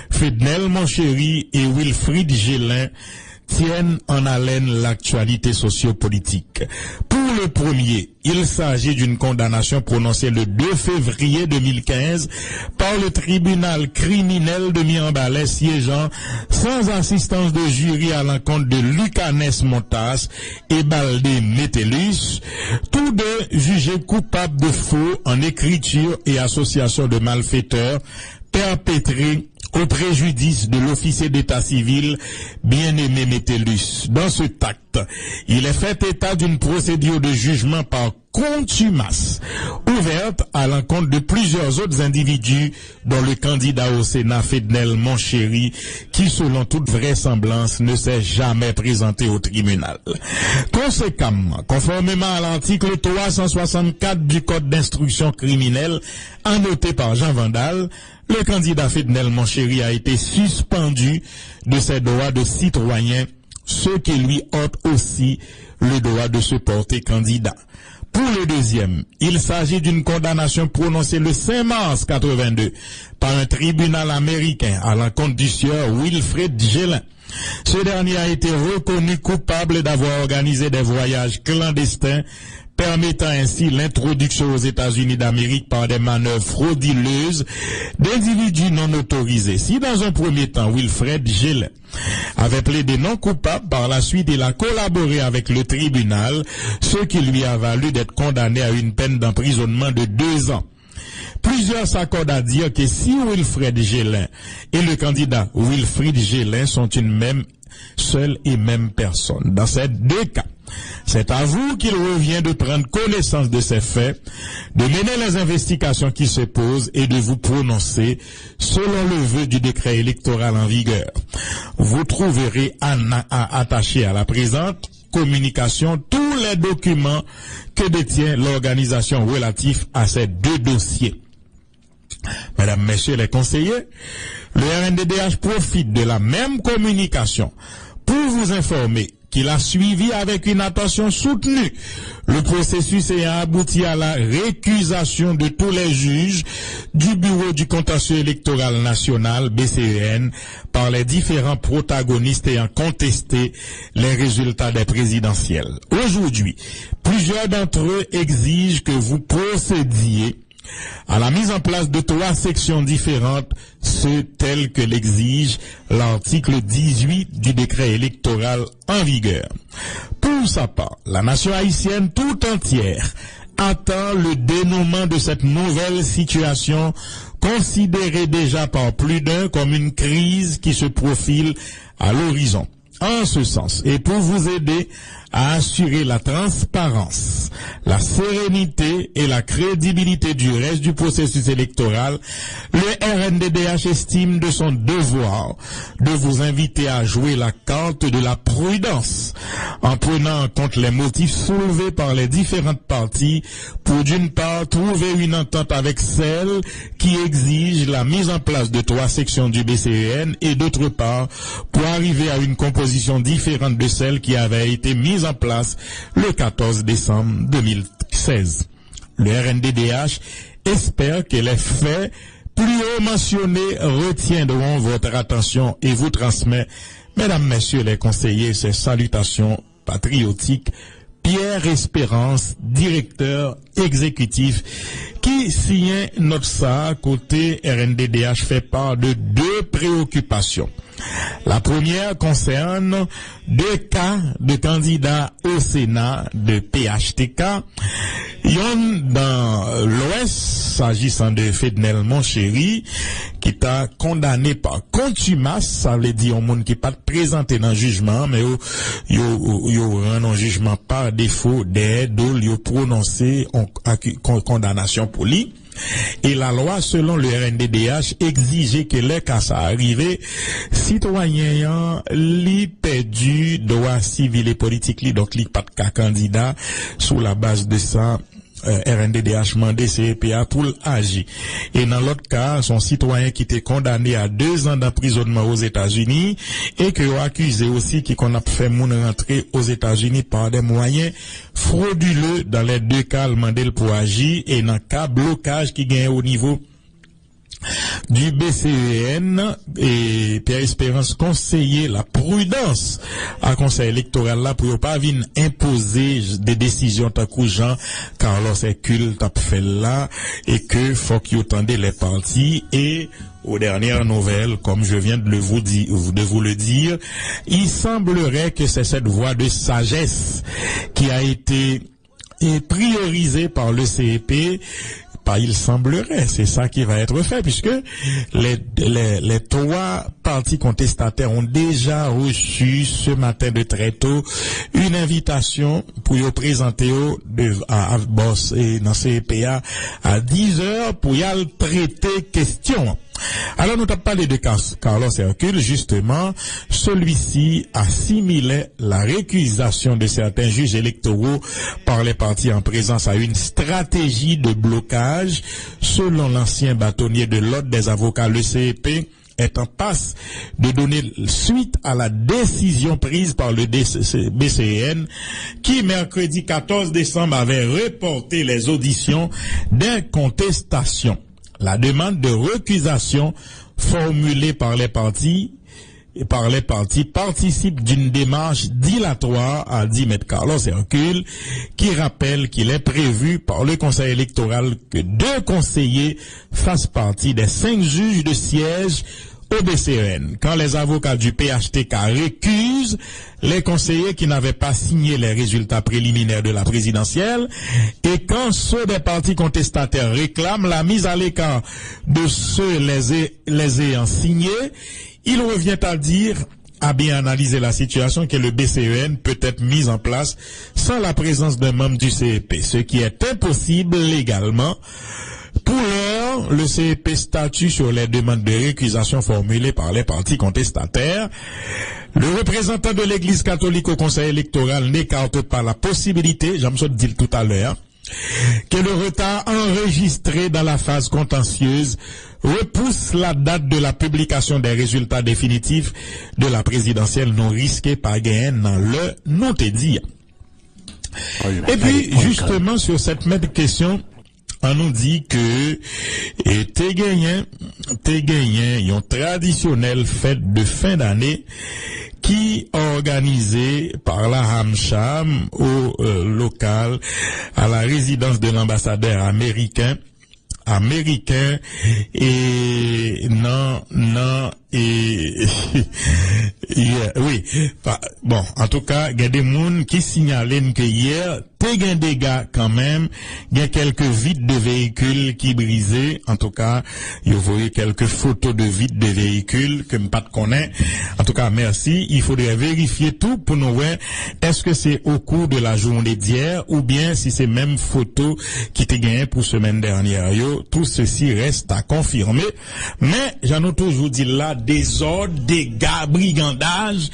Fednel Monchéry et Wilfrid Gelin, tiennent en haleine l'actualité sociopolitique. Pour le premier, il s'agit d'une condamnation prononcée le deux février deux mille quinze par le tribunal criminel de Mirebalais siégeant sans assistance de jury à l'encontre de Lucanès Montas et Baldé Metellus, tous deux jugés coupables de faux en écriture et association de malfaiteurs perpétrés au préjudice de l'officier d'état civil Bien-Aimé Metellus. Dans cet acte, il est fait état d'une procédure de jugement par contumace ouverte à l'encontre de plusieurs autres individus, dont le candidat au Sénat Fednel Monchéry, qui, selon toute vraisemblance, ne s'est jamais présenté au tribunal. Conséquemment, conformément à l'article trois cent soixante-quatre du Code d'instruction criminelle annoté par Jean Vandal, le candidat Fednel Monchéry a été suspendu de ses droits de citoyen, ce qui lui ôte aussi le droit de se porter candidat. Pour le deuxième, il s'agit d'une condamnation prononcée le cinq mars quatre-vingt-deux par un tribunal américain à l'encontre du sieur Wilfred Gelin. Ce dernier a été reconnu coupable d'avoir organisé des voyages clandestins, permettant ainsi l'introduction aux États-Unis d'Amérique par des manœuvres frauduleuses d'individus non autorisés. Si dans un premier temps, Wilfred Gelin avait plaidé non coupable, par la suite il a collaboré avec le tribunal, ce qui lui a valu d'être condamné à une peine d'emprisonnement de deux ans. Plusieurs s'accordent à dire que si Wilfred Gelin et le candidat Wilfrid Gelin sont une même seule et même personne, dans ces deux cas, c'est à vous qu'il revient de prendre connaissance de ces faits, de mener les investigations qui se posent et de vous prononcer selon le vœu du décret électoral en vigueur. Vous trouverez ana-, a-, attaché à la présente communication tous les documents que détient l'organisation relatifs à ces deux dossiers. Mesdames, Messieurs les conseillers, le R N D D H profite de la même communication pour vous informer qu'il a suivi avec une attention soutenue le processus ayant abouti à la récusation de tous les juges du Bureau du Contentieux Électoral National, B C E N, par les différents protagonistes ayant contesté les résultats des présidentielles. Aujourd'hui, plusieurs d'entre eux exigent que vous procédiez à la mise en place de trois sections différentes, ce tel que l'exige l'article dix-huit du décret électoral en vigueur. Pour sa part, la nation haïtienne tout entière attend le dénouement de cette nouvelle situation considérée déjà par plus d'un comme une crise qui se profile à l'horizon. En ce sens, et pour vous aider à assurer la transparence, la sérénité et la crédibilité du reste du processus électoral, le R N D D H estime de son devoir de vous inviter à jouer la carte de la prudence en prenant en compte les motifs soulevés par les différentes parties pour, d'une part, trouver une entente avec celles qui exigent la mise en place de trois sections du B C E N et, d'autre part, pour arriver à une composition différente de celle qui avait été mise en place le quatorze décembre deux mille seize. Le R N D D H espère que les faits plus haut mentionnés retiendront votre attention et vous transmet, mesdames, messieurs les conseillers, ces salutations patriotiques. Pierre Espérance, direktè egzekitif, ki siyen nòt sa a, kote R N D D H fè pa de de preokipasyon. La première concerne deux cas de candidats au Sénat de P H T K. Yonn nan Lwès, s'agissant de Fednel Monchéry, ki ta kondane pa kontimas, sa vle di yon moun ki pa t prezante nan jijman an, men yo, yo, yo rann yon jijman pa defo dèyè do l, yo pwononse yon aki-, kon-, kondanasyon pou li. E lalwa, selon le R N D D H, egzije ke lè ka sa a rive, sitwayen an, li pèdi dwa sivil e politik li, donk li pa t ka kandida. Sou la baz de sa, euh, R N D D H mande C E P a pou l aji. E nan lòt ka, se yon sitwayen ki te kondane a dezan d'anprizònman Ozetazini e ke yo akize osi ki konn ap fè moun rantre Ozetazini par des moyens frauduleux. Dans les deux cas, l mande l pou aji. E nan ka blokaj ki genyen o nivo du B C E N, e Pierre Espérance konseye la pridans a Konsèy Elektoral la pou yo pa vin enpoze de desizyon tankou jan Carlos Hercule t ap fè l la, e ke fòk yo tande les parties. Et aux dernières nouvelles, comme je viens de le vous di-, de vous le dire, il semblerait que c'est cette voie de sagesse qui a été est priorisé par le C E P, pa il semblerait, c'est ça qui va être fait, puisque les, les, les trois partis contestataires ont déjà reçu ce matin de très tôt une invitation pou yo prezante yo de, a, a, bò, e nan C E P a, a dix heures pou y al trete kesyon an. Alors, nous avons parlé de Cas-, Carlos Hercule, justement, celui-ci assimilait la récusation de certains juges électoraux par les parties en présence à une stratégie de blocage. Selon l'ancien bâtonnier de l'Ordre des avocats, le C E P est en passe de donner suite à la décision prise par le D C, B C E N, qui, mercredi quatorze décembre, avait reporté les auditions des contestations. La demande de récusation formulée par les parties, par les parties participe d'une démarche dilatoire, a dit Maître Carlos Hercule, qui rappelle qu'il est prévu par le Conseil électoral que deux conseillers fassent partie des cinq juges de siège au B C E N. Quand les avocats du P H T K récusent les conseillers qui n'avaient pas signé les résultats préliminaires de la présidentielle et quand ceux des partis contestataires réclament la mise à l'écart de ceux les, les ayant signés, il revient à dire, à bien analyser la situation, que le B C E N peut être mis en place sans la présence d'un membre du C E P, ce qui est impossible légalement. Pour l'heure, le C E P statue sur les demandes de récusation formulées par les partis contestataires. Le représentant de l'Église catholique au Conseil électoral n'écarte pas la possibilité, jan m sot di l toutalè a, que le retard enregistré dans la phase contentieuse repousse la date de la publication des résultats définitifs de la présidentielle. Nou riske pa genyen nan lè nou te di a. Epi, justement, sur cette même question, an nou di ke, e, te genyen, te genyen yon tradisyonèl fèt de fin d'année qui organisé par la HamSham au, euh, local, à la résidence de l'ambassadeur américain, américain, e nan, nan, e, yeah, wi, pa, bon, antouka, gen de moun ki siyale n ke yè, te gen dega kanmenm, gen kèlke vit de veyikil ki brize, antouka, yo voye kèlke foto de vit de veyikil ke m pa t konnen. Antouka, mèsi. Il faudrait vérifier tout pou nou wè èske se au cours de la journée d'hier oubyen si se menm foto ki te genyen pou semèn dènyè yo. Tout ceci reste à confirmer. Men, jan nou toujou di l la, dezòd, dega, brigandaj,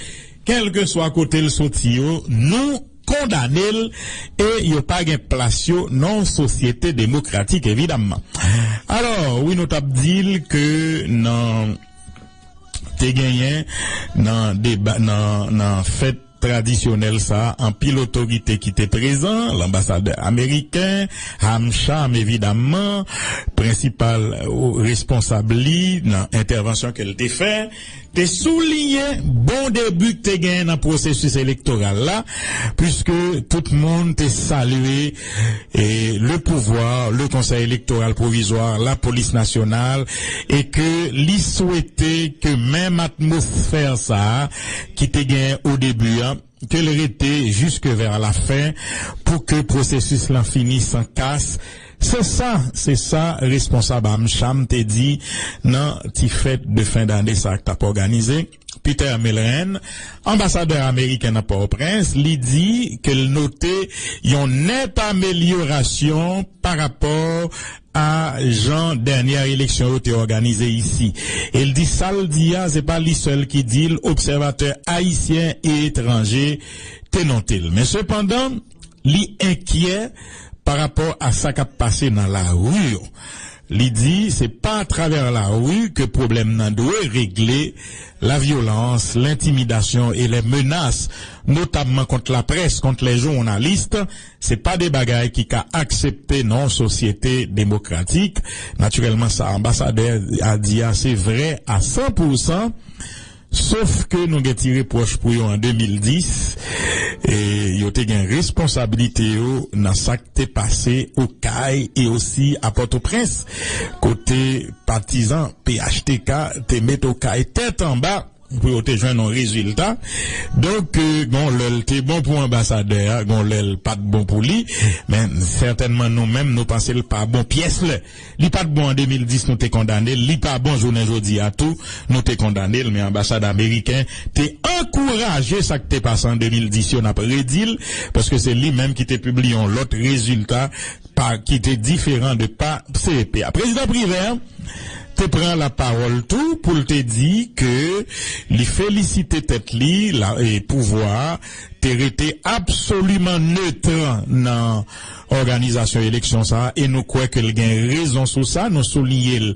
kèlkeswa kote l soti yo, nou kondane l e yo pa gen plas yo nan yon sosyete demokratik, evidamman. Alò, wi, nou t ap di l ke nan te genyen nan deba, nan, nan fèt tradisyonèl sa a, anpil otorite ki te prezan, lanbasadè ameriken, Ham Cham, evidamman, prensipal, o, responsab li nan entèvansyon ke l te fè, te souliye bon debi k te genyen nan pwosesis elektoral la, puiske tout moun te salye, e, le pouvwa, le Konsèy Elektoral Pwovizwa, Lapolis Nasyonal, e ke li swete ke menm atmosfè sa a ki te genyen o debi a, ke l rete jiske vè la fen pou ke pwosesis lan fini san kas. Se sa, se sa responsab Ham Cham te di nan ti fèt de fen dane sa a k t ap òganize. Peter Melren, anbasadè ameriken nan Pòtoprens, li di ke l note yon nèt amelyorasyon pa rapò a jan dènyè eleksyon yo te òganize isi. E l di sa l di a, se pa li sèl ki di l, obsèvatè ayisyen e etranje te note l. Men sepandan, li enkyè pa rapò a sa k ap pase nan lari yo. Li di se pa atravè lari ke pwoblèm nan dwe regle. La vyolans, lentimidasyon e lè menas, notamman kont laprès, kont lè jounalis, se pa de bagay ki ka aksepte nan yon sosyete demokratik. Natirèlman, sa anbasadè a di a, se vrè a san pou san. Sof ke nou gen ti repwòch pou yo an de mil dis, e yo te gen responsablite yo nan sa k te pase Okay e osi a Pòtoprens, kote patizan P H T K te met Okay tèt anba pou yo te jwenn yon rezilta. Donk, e, gon lè l te bon pou anbasadè a, gon lè l pa t bon pou li, men sètènman nou menm, nou panse l pa bon pyès lè. Li pa t bon an de mil dis, nou te kondane l. Li pa bon jounen jodi a tou, nou te kondane l. Men anbasad ameriken te ankouraje sa k te pase an de mil dis yo, n ap redi l, paske se li menm ki te pibliye yon lòt rezilta pa, ki te diferan de pa C E P a. Prezidan Privè te pran lapawòl tou pou l te di ke li felisite tèt li, la, e pouvwa a te rete absoliman netr nan òganizasyon eleksyon sa a, e nou kwè ke l gen rezon sou sa, nou souliye l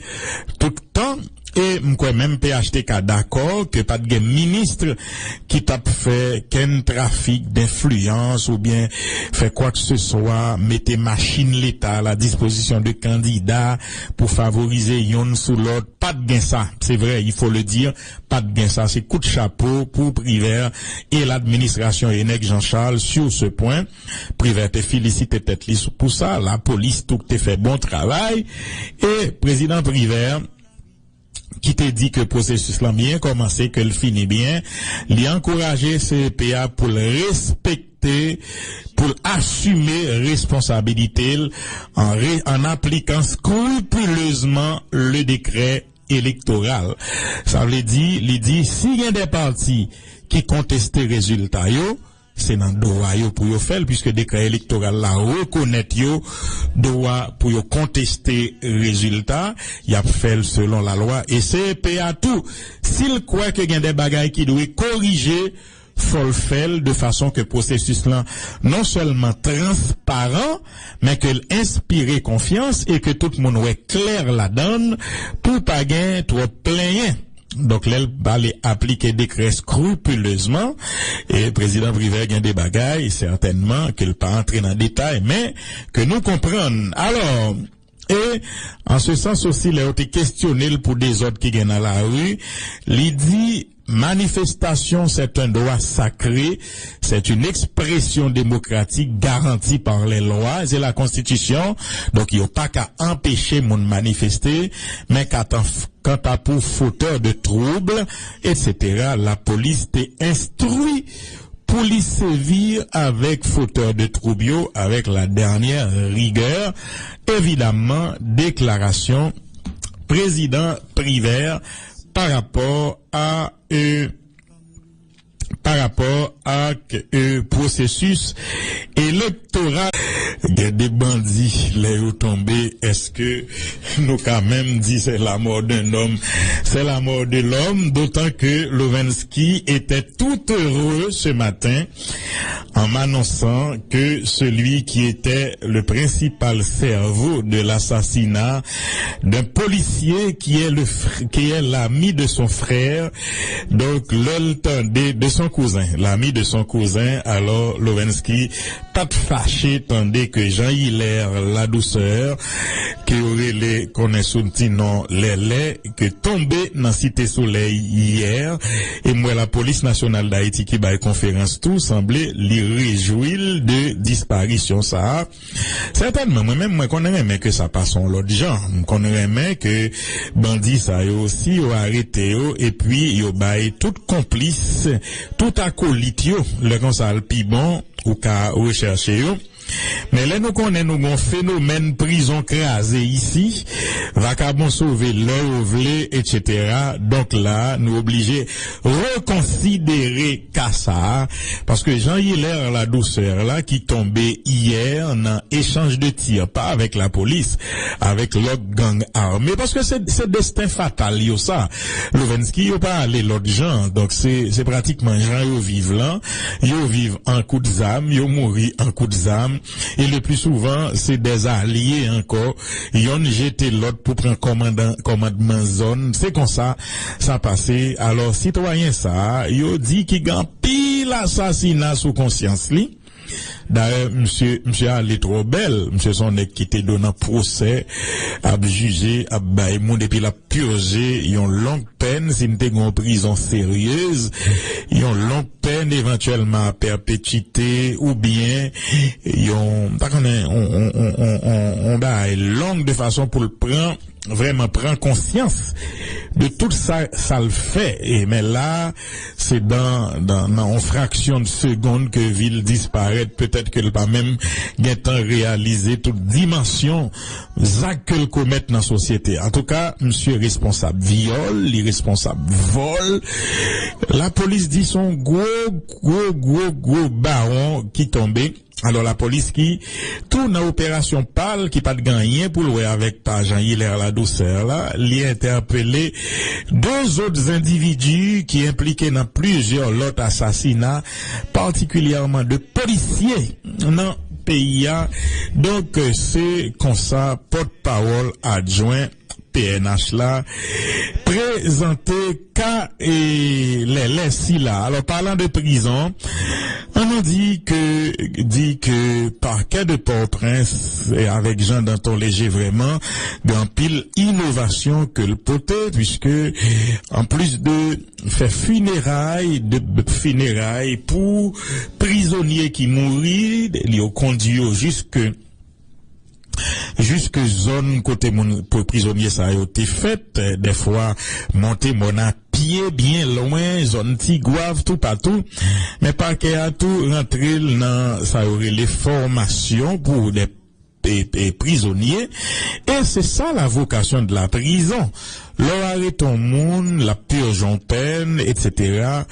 tout tan, e m kwè menm P H T K dakò ke pa t gen minis ki t ap fè kenn trafik denfliyans oubyen fè kwakeseswa, mete machin Leta a la dispozisyon de kandida pou favorize youn sou lòt. Pa t gen sa. Se vrè, il faut le dire, pa t gen sa. Se kout chapo pou Privè e ladministrasyon Henègre Jean Charles sur ce point. Privè te felisite tèt li sou, pou sa. Lapolis tou te fè bon travay. E prezidan Privè, ki te di ke pwosesis lan byen kòmanse, ke l fini byen, li ankouraje C E P a pou l respekte, pou l asime responsabilite l an re-, an aplikan skripilezman le décret électoral. Sa vle di, li di, si gen de pati ki konteste rezilta yo, se nan dwa yo pou yo fè l, puiske dekrè elektoral la rekonèt yo dwa pou yo konteste rezilta, y ap fè l selon lalwa. E C E P a tou, si l kwè ke gen de bagay ki dwe korije, fò l fè l de fason ke pwosesis lan non sèlman transparan, men ke l enspire konfyans e ke tout moun wè klè ladan l pou pa gen twòp plenyen. Donk, lè l pale aplike dekrè skripilezman, e prezidan Privè gen de bagay, sètènman, ke l pa antre nan detay, men ke nou konprann. Alò, e, an se sans osi, lè yo te kesyone l pou dezòd ki gen nan lari, li di, manifestation, c'est un droit sacré, c'est une expression démocratique garantie par les lois et la Constitution. Donk, yo pa ka anpeche moun manifeste, men kanta, kanta pou fotè de twouble, et cetera, lapolis te enstwi pou li sevi avèk fotè de twoub yo avèk la dènyè rigè, evidamman, deklarasyon prezidan Privert pa rapò a, e, pa rapò ak, e, pwosesis elektoral. Gen de bandi, lè yo tonbe, èske nou ka menm di c'est la mort d'un homme, c'est la mort de l'homme, d'autant que Lovenski était tout heureux ce matin en m'annonçant que celui qui était le principal cerveau de l'assassinat d'un policier qui est le fr- qui est l'ami de son frère, donc lè l tande de son cousin, l'ami de son cousin, alors Lovenski pa t fache tande ke Jean Hilaire Ladouceur, ke yo rele konnen sou ti non Lèlè, ke tonbe nan Site Solèy yè, e m wè Lapolis Nasyonal d Ayiti ki bay konferans tou, sanble li rejwi l de disparisyon sa a. Sètènman, mwen menm, mwen konn renmen ke sa pase yon lòt jan. M konn renmen ke bandi sa yo, si yo arete yo, epi yo bay tout konplis, tout akolit yo, lè konsa l pi bon, ou ka rechèche yo. Men lè nou konnen nou gon fenomèn prizon kraze isi, vakabon sove lè yo vle, etsetera. Donk la, nou oblije rekonsidere ka sa a, paske Jean Hilaire Ladouceur la ki tonbe yè nan echanj de tir, pa avèk lapolis, avèk lòt gang ame, paske se, se desten fatal yo sa. Lovenski yo pa ale lòt jan, donk se, se pratikman jan yo viv lan, yo viv an kout zam, yo mouri an kout zam, e le pli souvan, se dèzalye ankò, yonn jete lòt pou pran kòmandan, kòmandman zòn, se konsa sa pase. Alò, sitwayen sa a, yo di ki gen anpil asasina sou konsyans li. Dayè, misye, misye ale twò bèl. Misye se yon nèg ki te do nan pwosè, ap jije, ap bay moun, epi l ap pije yon long pèn, si n te gen yon prizon seryez, yon long pèn, evantyèlman a pèpetite, oubyen yon, m pa konnen, yon, yon, yon, yon, yon, yon bagay long de fason pou l pran, vrèman pran konsyans de tout sa, sa l fè. E, men la, se dan, dan, nan yon fraksyon de segonn ke vi l disparèt, petèt ke l pa menm gentan reyalize tout dimansyon zak ke l komèt nan sosyete. Antouka, misye responsab vyòl, li responsab vòl. Lapolis di se yon gwo, gwo, gwo, gwo bawon ki tonbe. Alò, lapolis ki tou nan operasyon pa l ki pa t gen anyen pou l wè avèk pa Jean Hilaire Ladouceur la, li entèpele de zòt endividi ki enplike nan plizyè lòt asasina, patikilyèman de polisye nan peyi a. Donk, se konsa pòtpawòl adjwen P N H la prezante ka e Lèlè sila. Alò, palan de prizon, ann nou di ke, di ke pakè de Pòtoprens, e avèk Jean Danton Léger vrèman, gen anpil inovasyon ke l pote, puiske anplis de fè fineray, de fineray pou prizonye ki mouri, yo kondui yo jiske jiske zòn kote moun, pou prizonye sa yo te fèt, eh, dèfwa monte mòn a pye byen lwen, zòn Tigwav, toupatou. Men pakè a tou rantre l nan sa yo rele fòmasyon pou de, e, e, prizonye. E se sa la vocation de la prison. Lè w arete yon moun, l ap pije yon pèn, etsetera.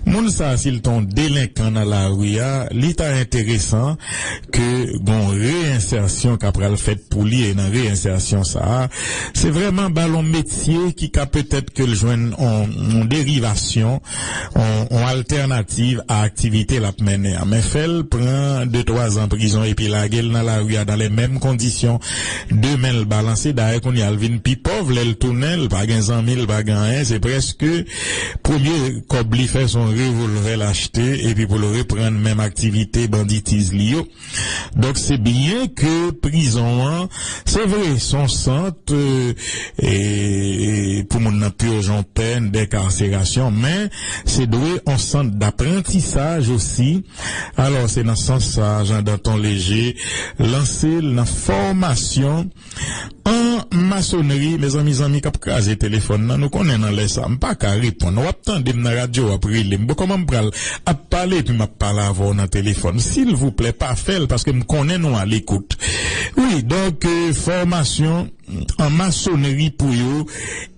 Moun sa a, si l te yon delenkan nan lari a, li ta enteresan ke gon reyensèsyon ka pral fèt pou li, e nan reyensèsyon sa a, se vrèman ba l yon metye ki ka petèt ke l jwenn yon, yon derivasyon, yon, yon altènativ a aktivite l ap mennen an. Men fè l pran de twa zan prizon epi lage l nan lari a dans les mêmes conditions. Demen l balanse, dayè kounye a l vin pi pòv, lè l tounen, l pa gen zanmi, l pa gen anyen, se prèske premye kòb li fè se yon revòlvè l achte, epi pou l reprann menm aktivite banditiz li yo. Donk, se byen ke prizon an, se vre, se yon sant, e, e, pou moun nan pije yon pèn denkarserasyon, men se dwe yon sant daprantisaj osi. Alò, se nan sans sa, Jean Danton Léger lanse l nan fòmasyon an masonri, mezanmi, zanmi k ap kraze telefòn nan, nou konnen nan lè sa, m pa ka reponn. W ap tande m nan radyo, w ap rele m. Bon, kòman m pral ap pale epi m ap pale avè w nan telefòn? Silvouplè, pa fè l, paske m konnen nou alekout. Wi, donk, euh, fòmasyon an masonri pou yo,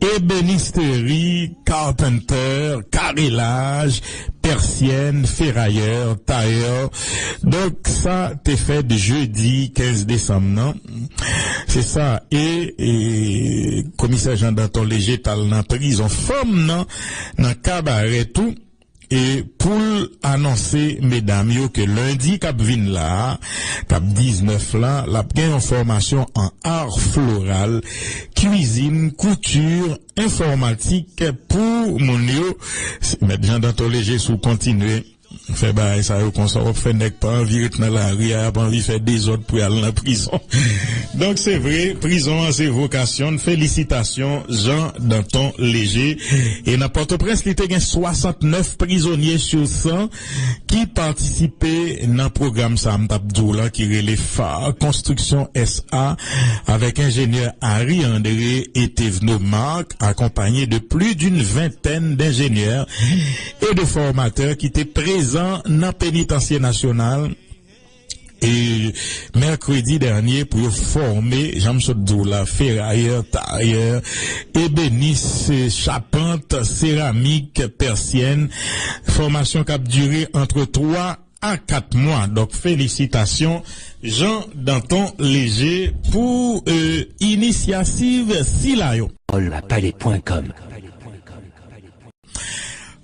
ebénisterie, carpenter, carrelage, pèsyèn, ferayè, tayè. Donk, sa te fèt jedi kenz desanm nan. Se sa. E, e, komisè Jean Danton Léger t al nan prizon fanm nan, nan Kabarè tou, e pou l anonse medam yo ke lendi k ap vin la a, k ap diznèf la, l ap gen yon fòmasyon an art floral, kwizin, kouti, enfòmatik pou moun yo. Mèt Jean Danton Léger, si w kontinye fè bagay sa yo konsa, w ap fè nèg pa anvi ret nan lari a, y ap anvi fè dezòd pou y al nan prizon. Donk, se vre, prizon an se vokasyon n. Felisitasyon, Jean Danton Léger. E nan Pòtoprens, li te gen swasantnèf prizonye sou san ki patisipe nan pwogram sa a, m t ap di w la, ki rele FAR Construction S A, avèk enjenyè Harry André e Thévenot Marc, accompagnés de plus d'une vingtaine d'ingénieurs et de formateurs ki te prezan nan Penitansye Nasyonal, e, mèkredi dènye pou yo fòme, jan m sot di w la, ferayè, tayè, ebenis, chapant, seramik, pèsyèn. Fòmasyon k ap dire antre twa a kat mwa. Donk, felisitasyon, Jean Danton Léger, pou, euh, inisyativ sila yo. Pòl a pale pwen kòm.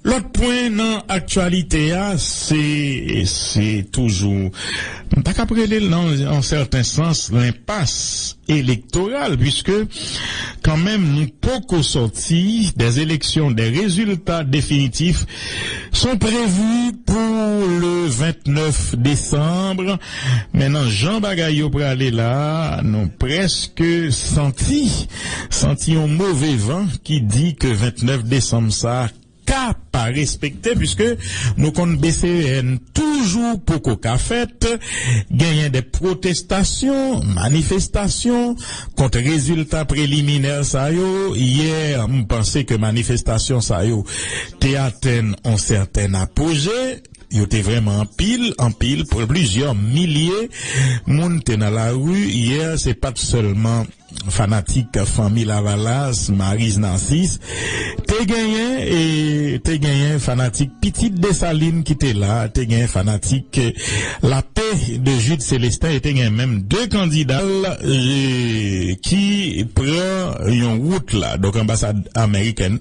Lòt pwen nan aktyalite a, se, se toujou, m ta kab rele l nan yon sèten sans, lenpas elektoral, puiske kanmenm nou poko sòti des élections, des résultats définitifs sont prévus pour le ventnèf décembre. Men nan jan bagay yo prale la, nou prèske santi, santi yon move van ki di ke ventnèf desanm sa ka pa respekte, puiske nou konn B C E N toujou poko ka fèt, genyen de pwotestasyon, manifestasyon kont rezilta preliminè sa yo. Yè, m panse ke manifestasyon sa yo te atenn yon sèten apoje. Yo te vrèman anpil, anpil, plizyè milye moun te nan lari yè. Se pa t sèlman fanatik Fanmi Lavalas, Maryse Narcisse, te genyen, e te genyen fanatik Pitit Desalin ki te la, te genyen fanatik, e, Lapè de Jude Célestin, e te genyen menm de kandida, e, ki pran yon wout la. Donk, anbasad amerikèn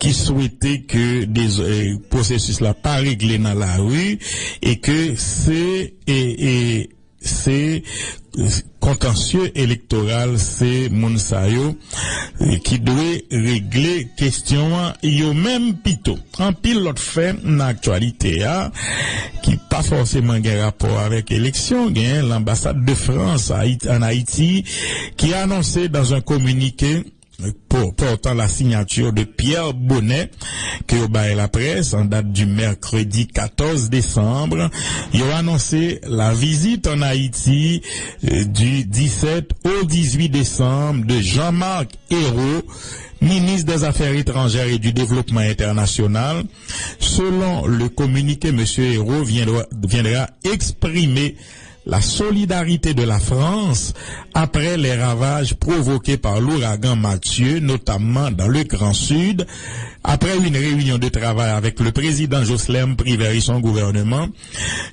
ki swete ke de, e, pwosesis la pa regle nan lari e ke se, e, e, se kontansye elektoral, se moun sa yo, e, ki dwe regle kesyon an yo menm pito. Anpil lòt fè nan aktyalite a, ki pa fòseman gen rapò avèk eleksyon, gen lanbasad de Frans Ayit-, an Ayiti, ki anonse dans un communiqué, po-, portant la signature de Pierre Bonnet, ke yo bay laprès an dat di mèkredi katòz desanm, yo anonse la visite en Haïti, euh, du dix-sept au dix-huit décembre de Jean-Marc Ayrault, ministre des Affaires étrangères et du Développement international. Selon le communiqué, monsieur Ayrault viendra, viendra exprimer la solidarité de la France après les ravages provoqués par l'ouragan Mathieu, notamment dans le Grand Sud. Après une réunion de travail avec le président Jocelerme Privert et son gouvernement,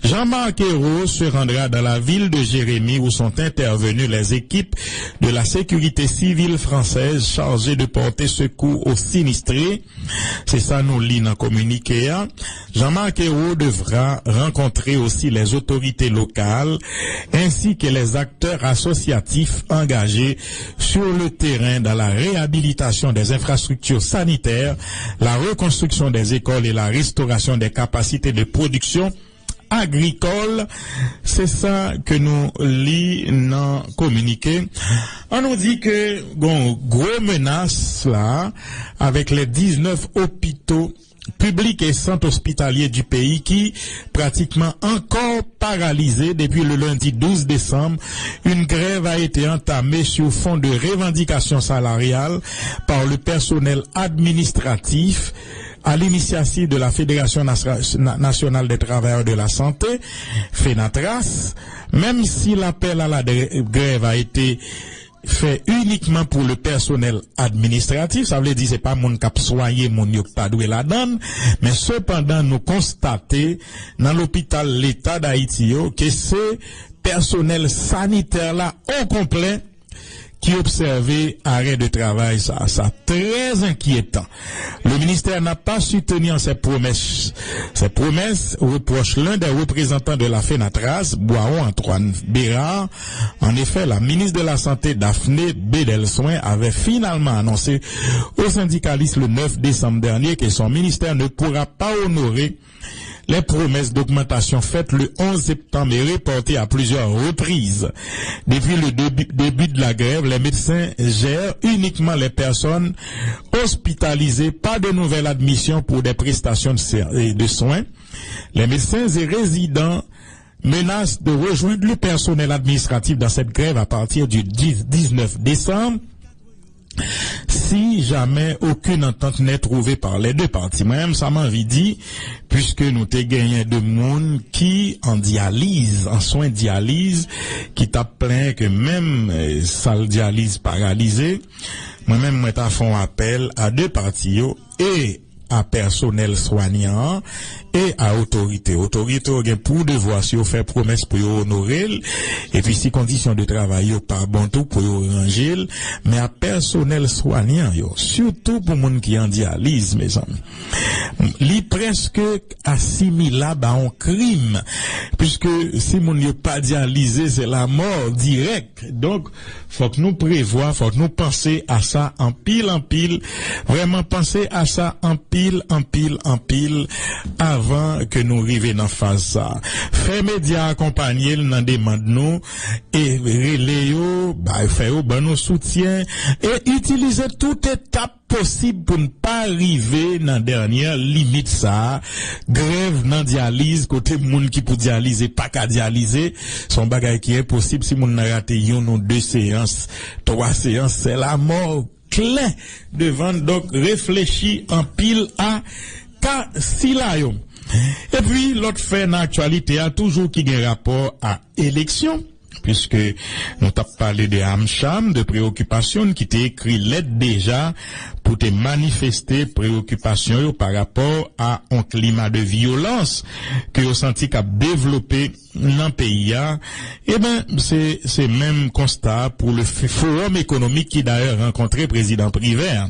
Jean-Marc Ayrault se rendra dans la ville de Jérémie où sont intervenues les équipes de la sécurité civile française chargées de porter secours aux sinistrés. Se sa nou li nan kominike a. Jean-Marc Ayrault devra rencontrer aussi les autorités locales ainsi que les acteurs associatifs engagés sur le terrain dans la réhabilitation des infrastructures sanitaires, la reconstruction des écoles et la restauration des capacités de production agricole. Se sa ke nou li nan kominike. An nou di ke gon gwo menas la, avec les dix-neuf hôpitaux publics et centres hospitaliers du pays ki pratikman ankò paralysée depuis le lundi douze décembre. Une grève a été entamée sur fond de revendications salariales par le personnel administratif à l'initiative de la Fédération Nasra- Na- Nationale des Travailleurs de la Santé, FENATRAS, même si l'appel à la dre- grève a été fè inikman pou le pèsonèl administratif, sa vle di se pa moun k ap swaye moun yo k ta dwe ladan l, men sepandan nou konstate nan lopital Leta d Ayiti yo ke se pèsonèl sanitè la o konplè ki obsève arè de travay sa. Sa trè enkyetan. Le ministère n'a pas su tenir ses promesses. Ses promesses, reproche l'un des représentants de la FENATRAS, Boiron Antoine Bérard. En effet, la ministre de la Santé, Daphné Bedelswain, avait finalement annoncé aux syndicalistes le neuf décembre dernier que son ministère ne pourra pas honorer les promesses d'augmentation faites le onze septembre et reportées à plusieurs reprises. Depuis le début, début de la grève, les médecins gèrent uniquement les personnes hospitalisées, pas de nouvelles admissions pour des prestations de, ser- et de soins. Les médecins et résidents menacent de rejoindre le personnel administratif dans cette grève à partir du dix, dix-neuf décembre. Si jamais aucune entente n'est trouvée par les deux parties. Mwen menm, sa m anvi di, puiske nou te genyen de moun ki an dyaliz, an swen dyaliz, ki t ap plenyen ke menm eh, sal dyaliz paralize, mwen menm, mwen ta fè yon apèl a de pati yo e a pèsonèl swanyan an e a otorite. Otorite yo gen pou devwa, si yo fè pwomès, pou yo onore l, epi si kondisyon de travay yo pa bon tou, pou yo ranje l, men a pèsonèl swanyan yo, sitou pou moun ki an dyaliz, mezanmi. Li prèske asimilab a yon krim, piske si moun yo pa dyalize, se lanmò dirèk. Donk, fòk nou prevwa, fòk nou panse a sa anpil, anpil, vrèman panse a sa anpil, anpil, anpil, avan ke nou rive nan faz sa. Fè medya akonpanye l nan demann nou, e rele yo, bay, fè yo ban nou soutyen, e itilize tout etap posib pou n pa rive nan dènyè limit sa a. Grèv nan dyaliz, kote moun ki pou dyalize pa ka dyalize, se yon bagay ki enposib. Si moun nan rate youn ou de seyans, twa seyans, se lanmò klè devan l. Donk, reflechi anpil a ka sila yo. Epi, lòt fè nan aktyalite a, toujou ki gen rapò a eleksyon, piske nou t ap pale de AmCham, de preyokipasyon ki te ekri lèt deja pou te manifeste preyokipasyon yo pa rapò a yon klima de vyolans ke yo santi k ap devlope nan peyi a. Eben, se, se menm konsta a pou le f- Forum Économique ki dayè rankontre prezidan Privè a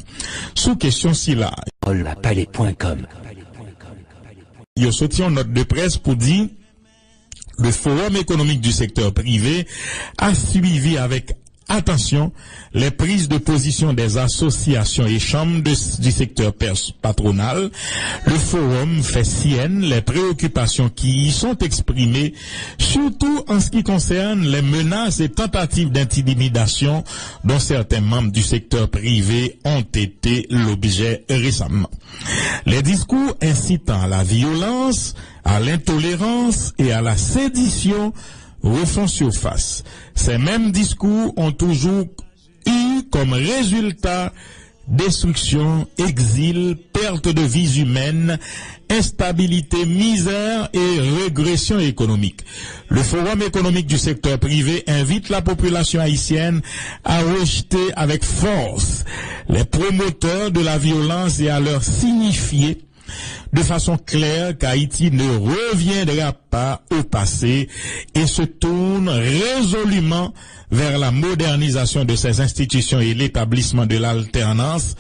sou kesyon sila. Olapale pwen kòm. Yo soti yon nòt de près pou di, le Forum économique du secteur privé a suivi avec attention les prises de position des associations et chambres de- du secteur pers- patronal. Le forum fait sienne les préoccupations qui y sont exprimées, surtout en ce qui concerne les menaces et tentatives d'intimidation dont certains membres du secteur privé ont été l'objet récemment. Les discours incitant à la violence, à l'intolérance et à la sédition refont surface. Ces mêmes discours ont toujours eu comme résultat destruction, exil, perte de vies humaines, instabilité, misère et régression économique. Le Forum économique du secteur privé invite la population haïtienne à rejeter avec force les promoteurs de la violence et à leur signifier de façon claire qu'Haïti ne reviendra pas au passé et se tourne résolument vers la modernisation de ses institutions et l'établissement de l'alternance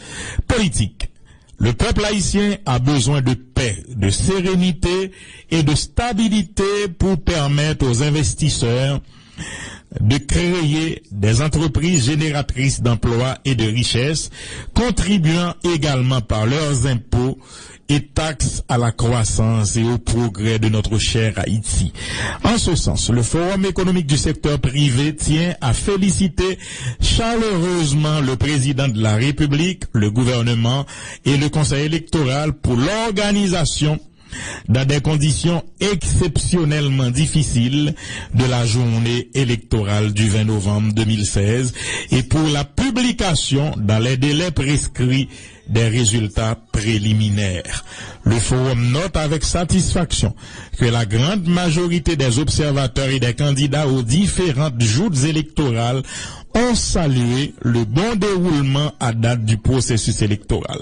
politique. Le peuple haïtien a besoin de paix, de sérénité et de stabilité pour permettre aux investisseurs de créer des entreprises génératrices d'emplois et de richesses, contribuant également par leurs impôts et taxes à la croissance et au progrès de notre cher Haïti. En ce sens, le Forum économique du secteur privé tient à féliciter chaleureusement le président de la République, le gouvernement et le Conseil électoral pour l'organisation dans des conditions exceptionnellement difficiles de la journée électorale du vingt novembre deux mille seize et pour la publication dans les délais prescrits des résultats préliminaires. Le forum note avec satisfaction que la grande majorité des observateurs et des candidats aux différentes joutes électorales ont salué le bon déroulement à date du processus électoral.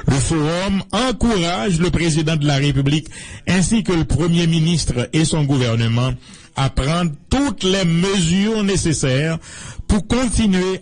Le forum encourage le président de la République ainsi que le premier ministre et son gouvernement à prendre toutes les mesures nécessaires pour continuer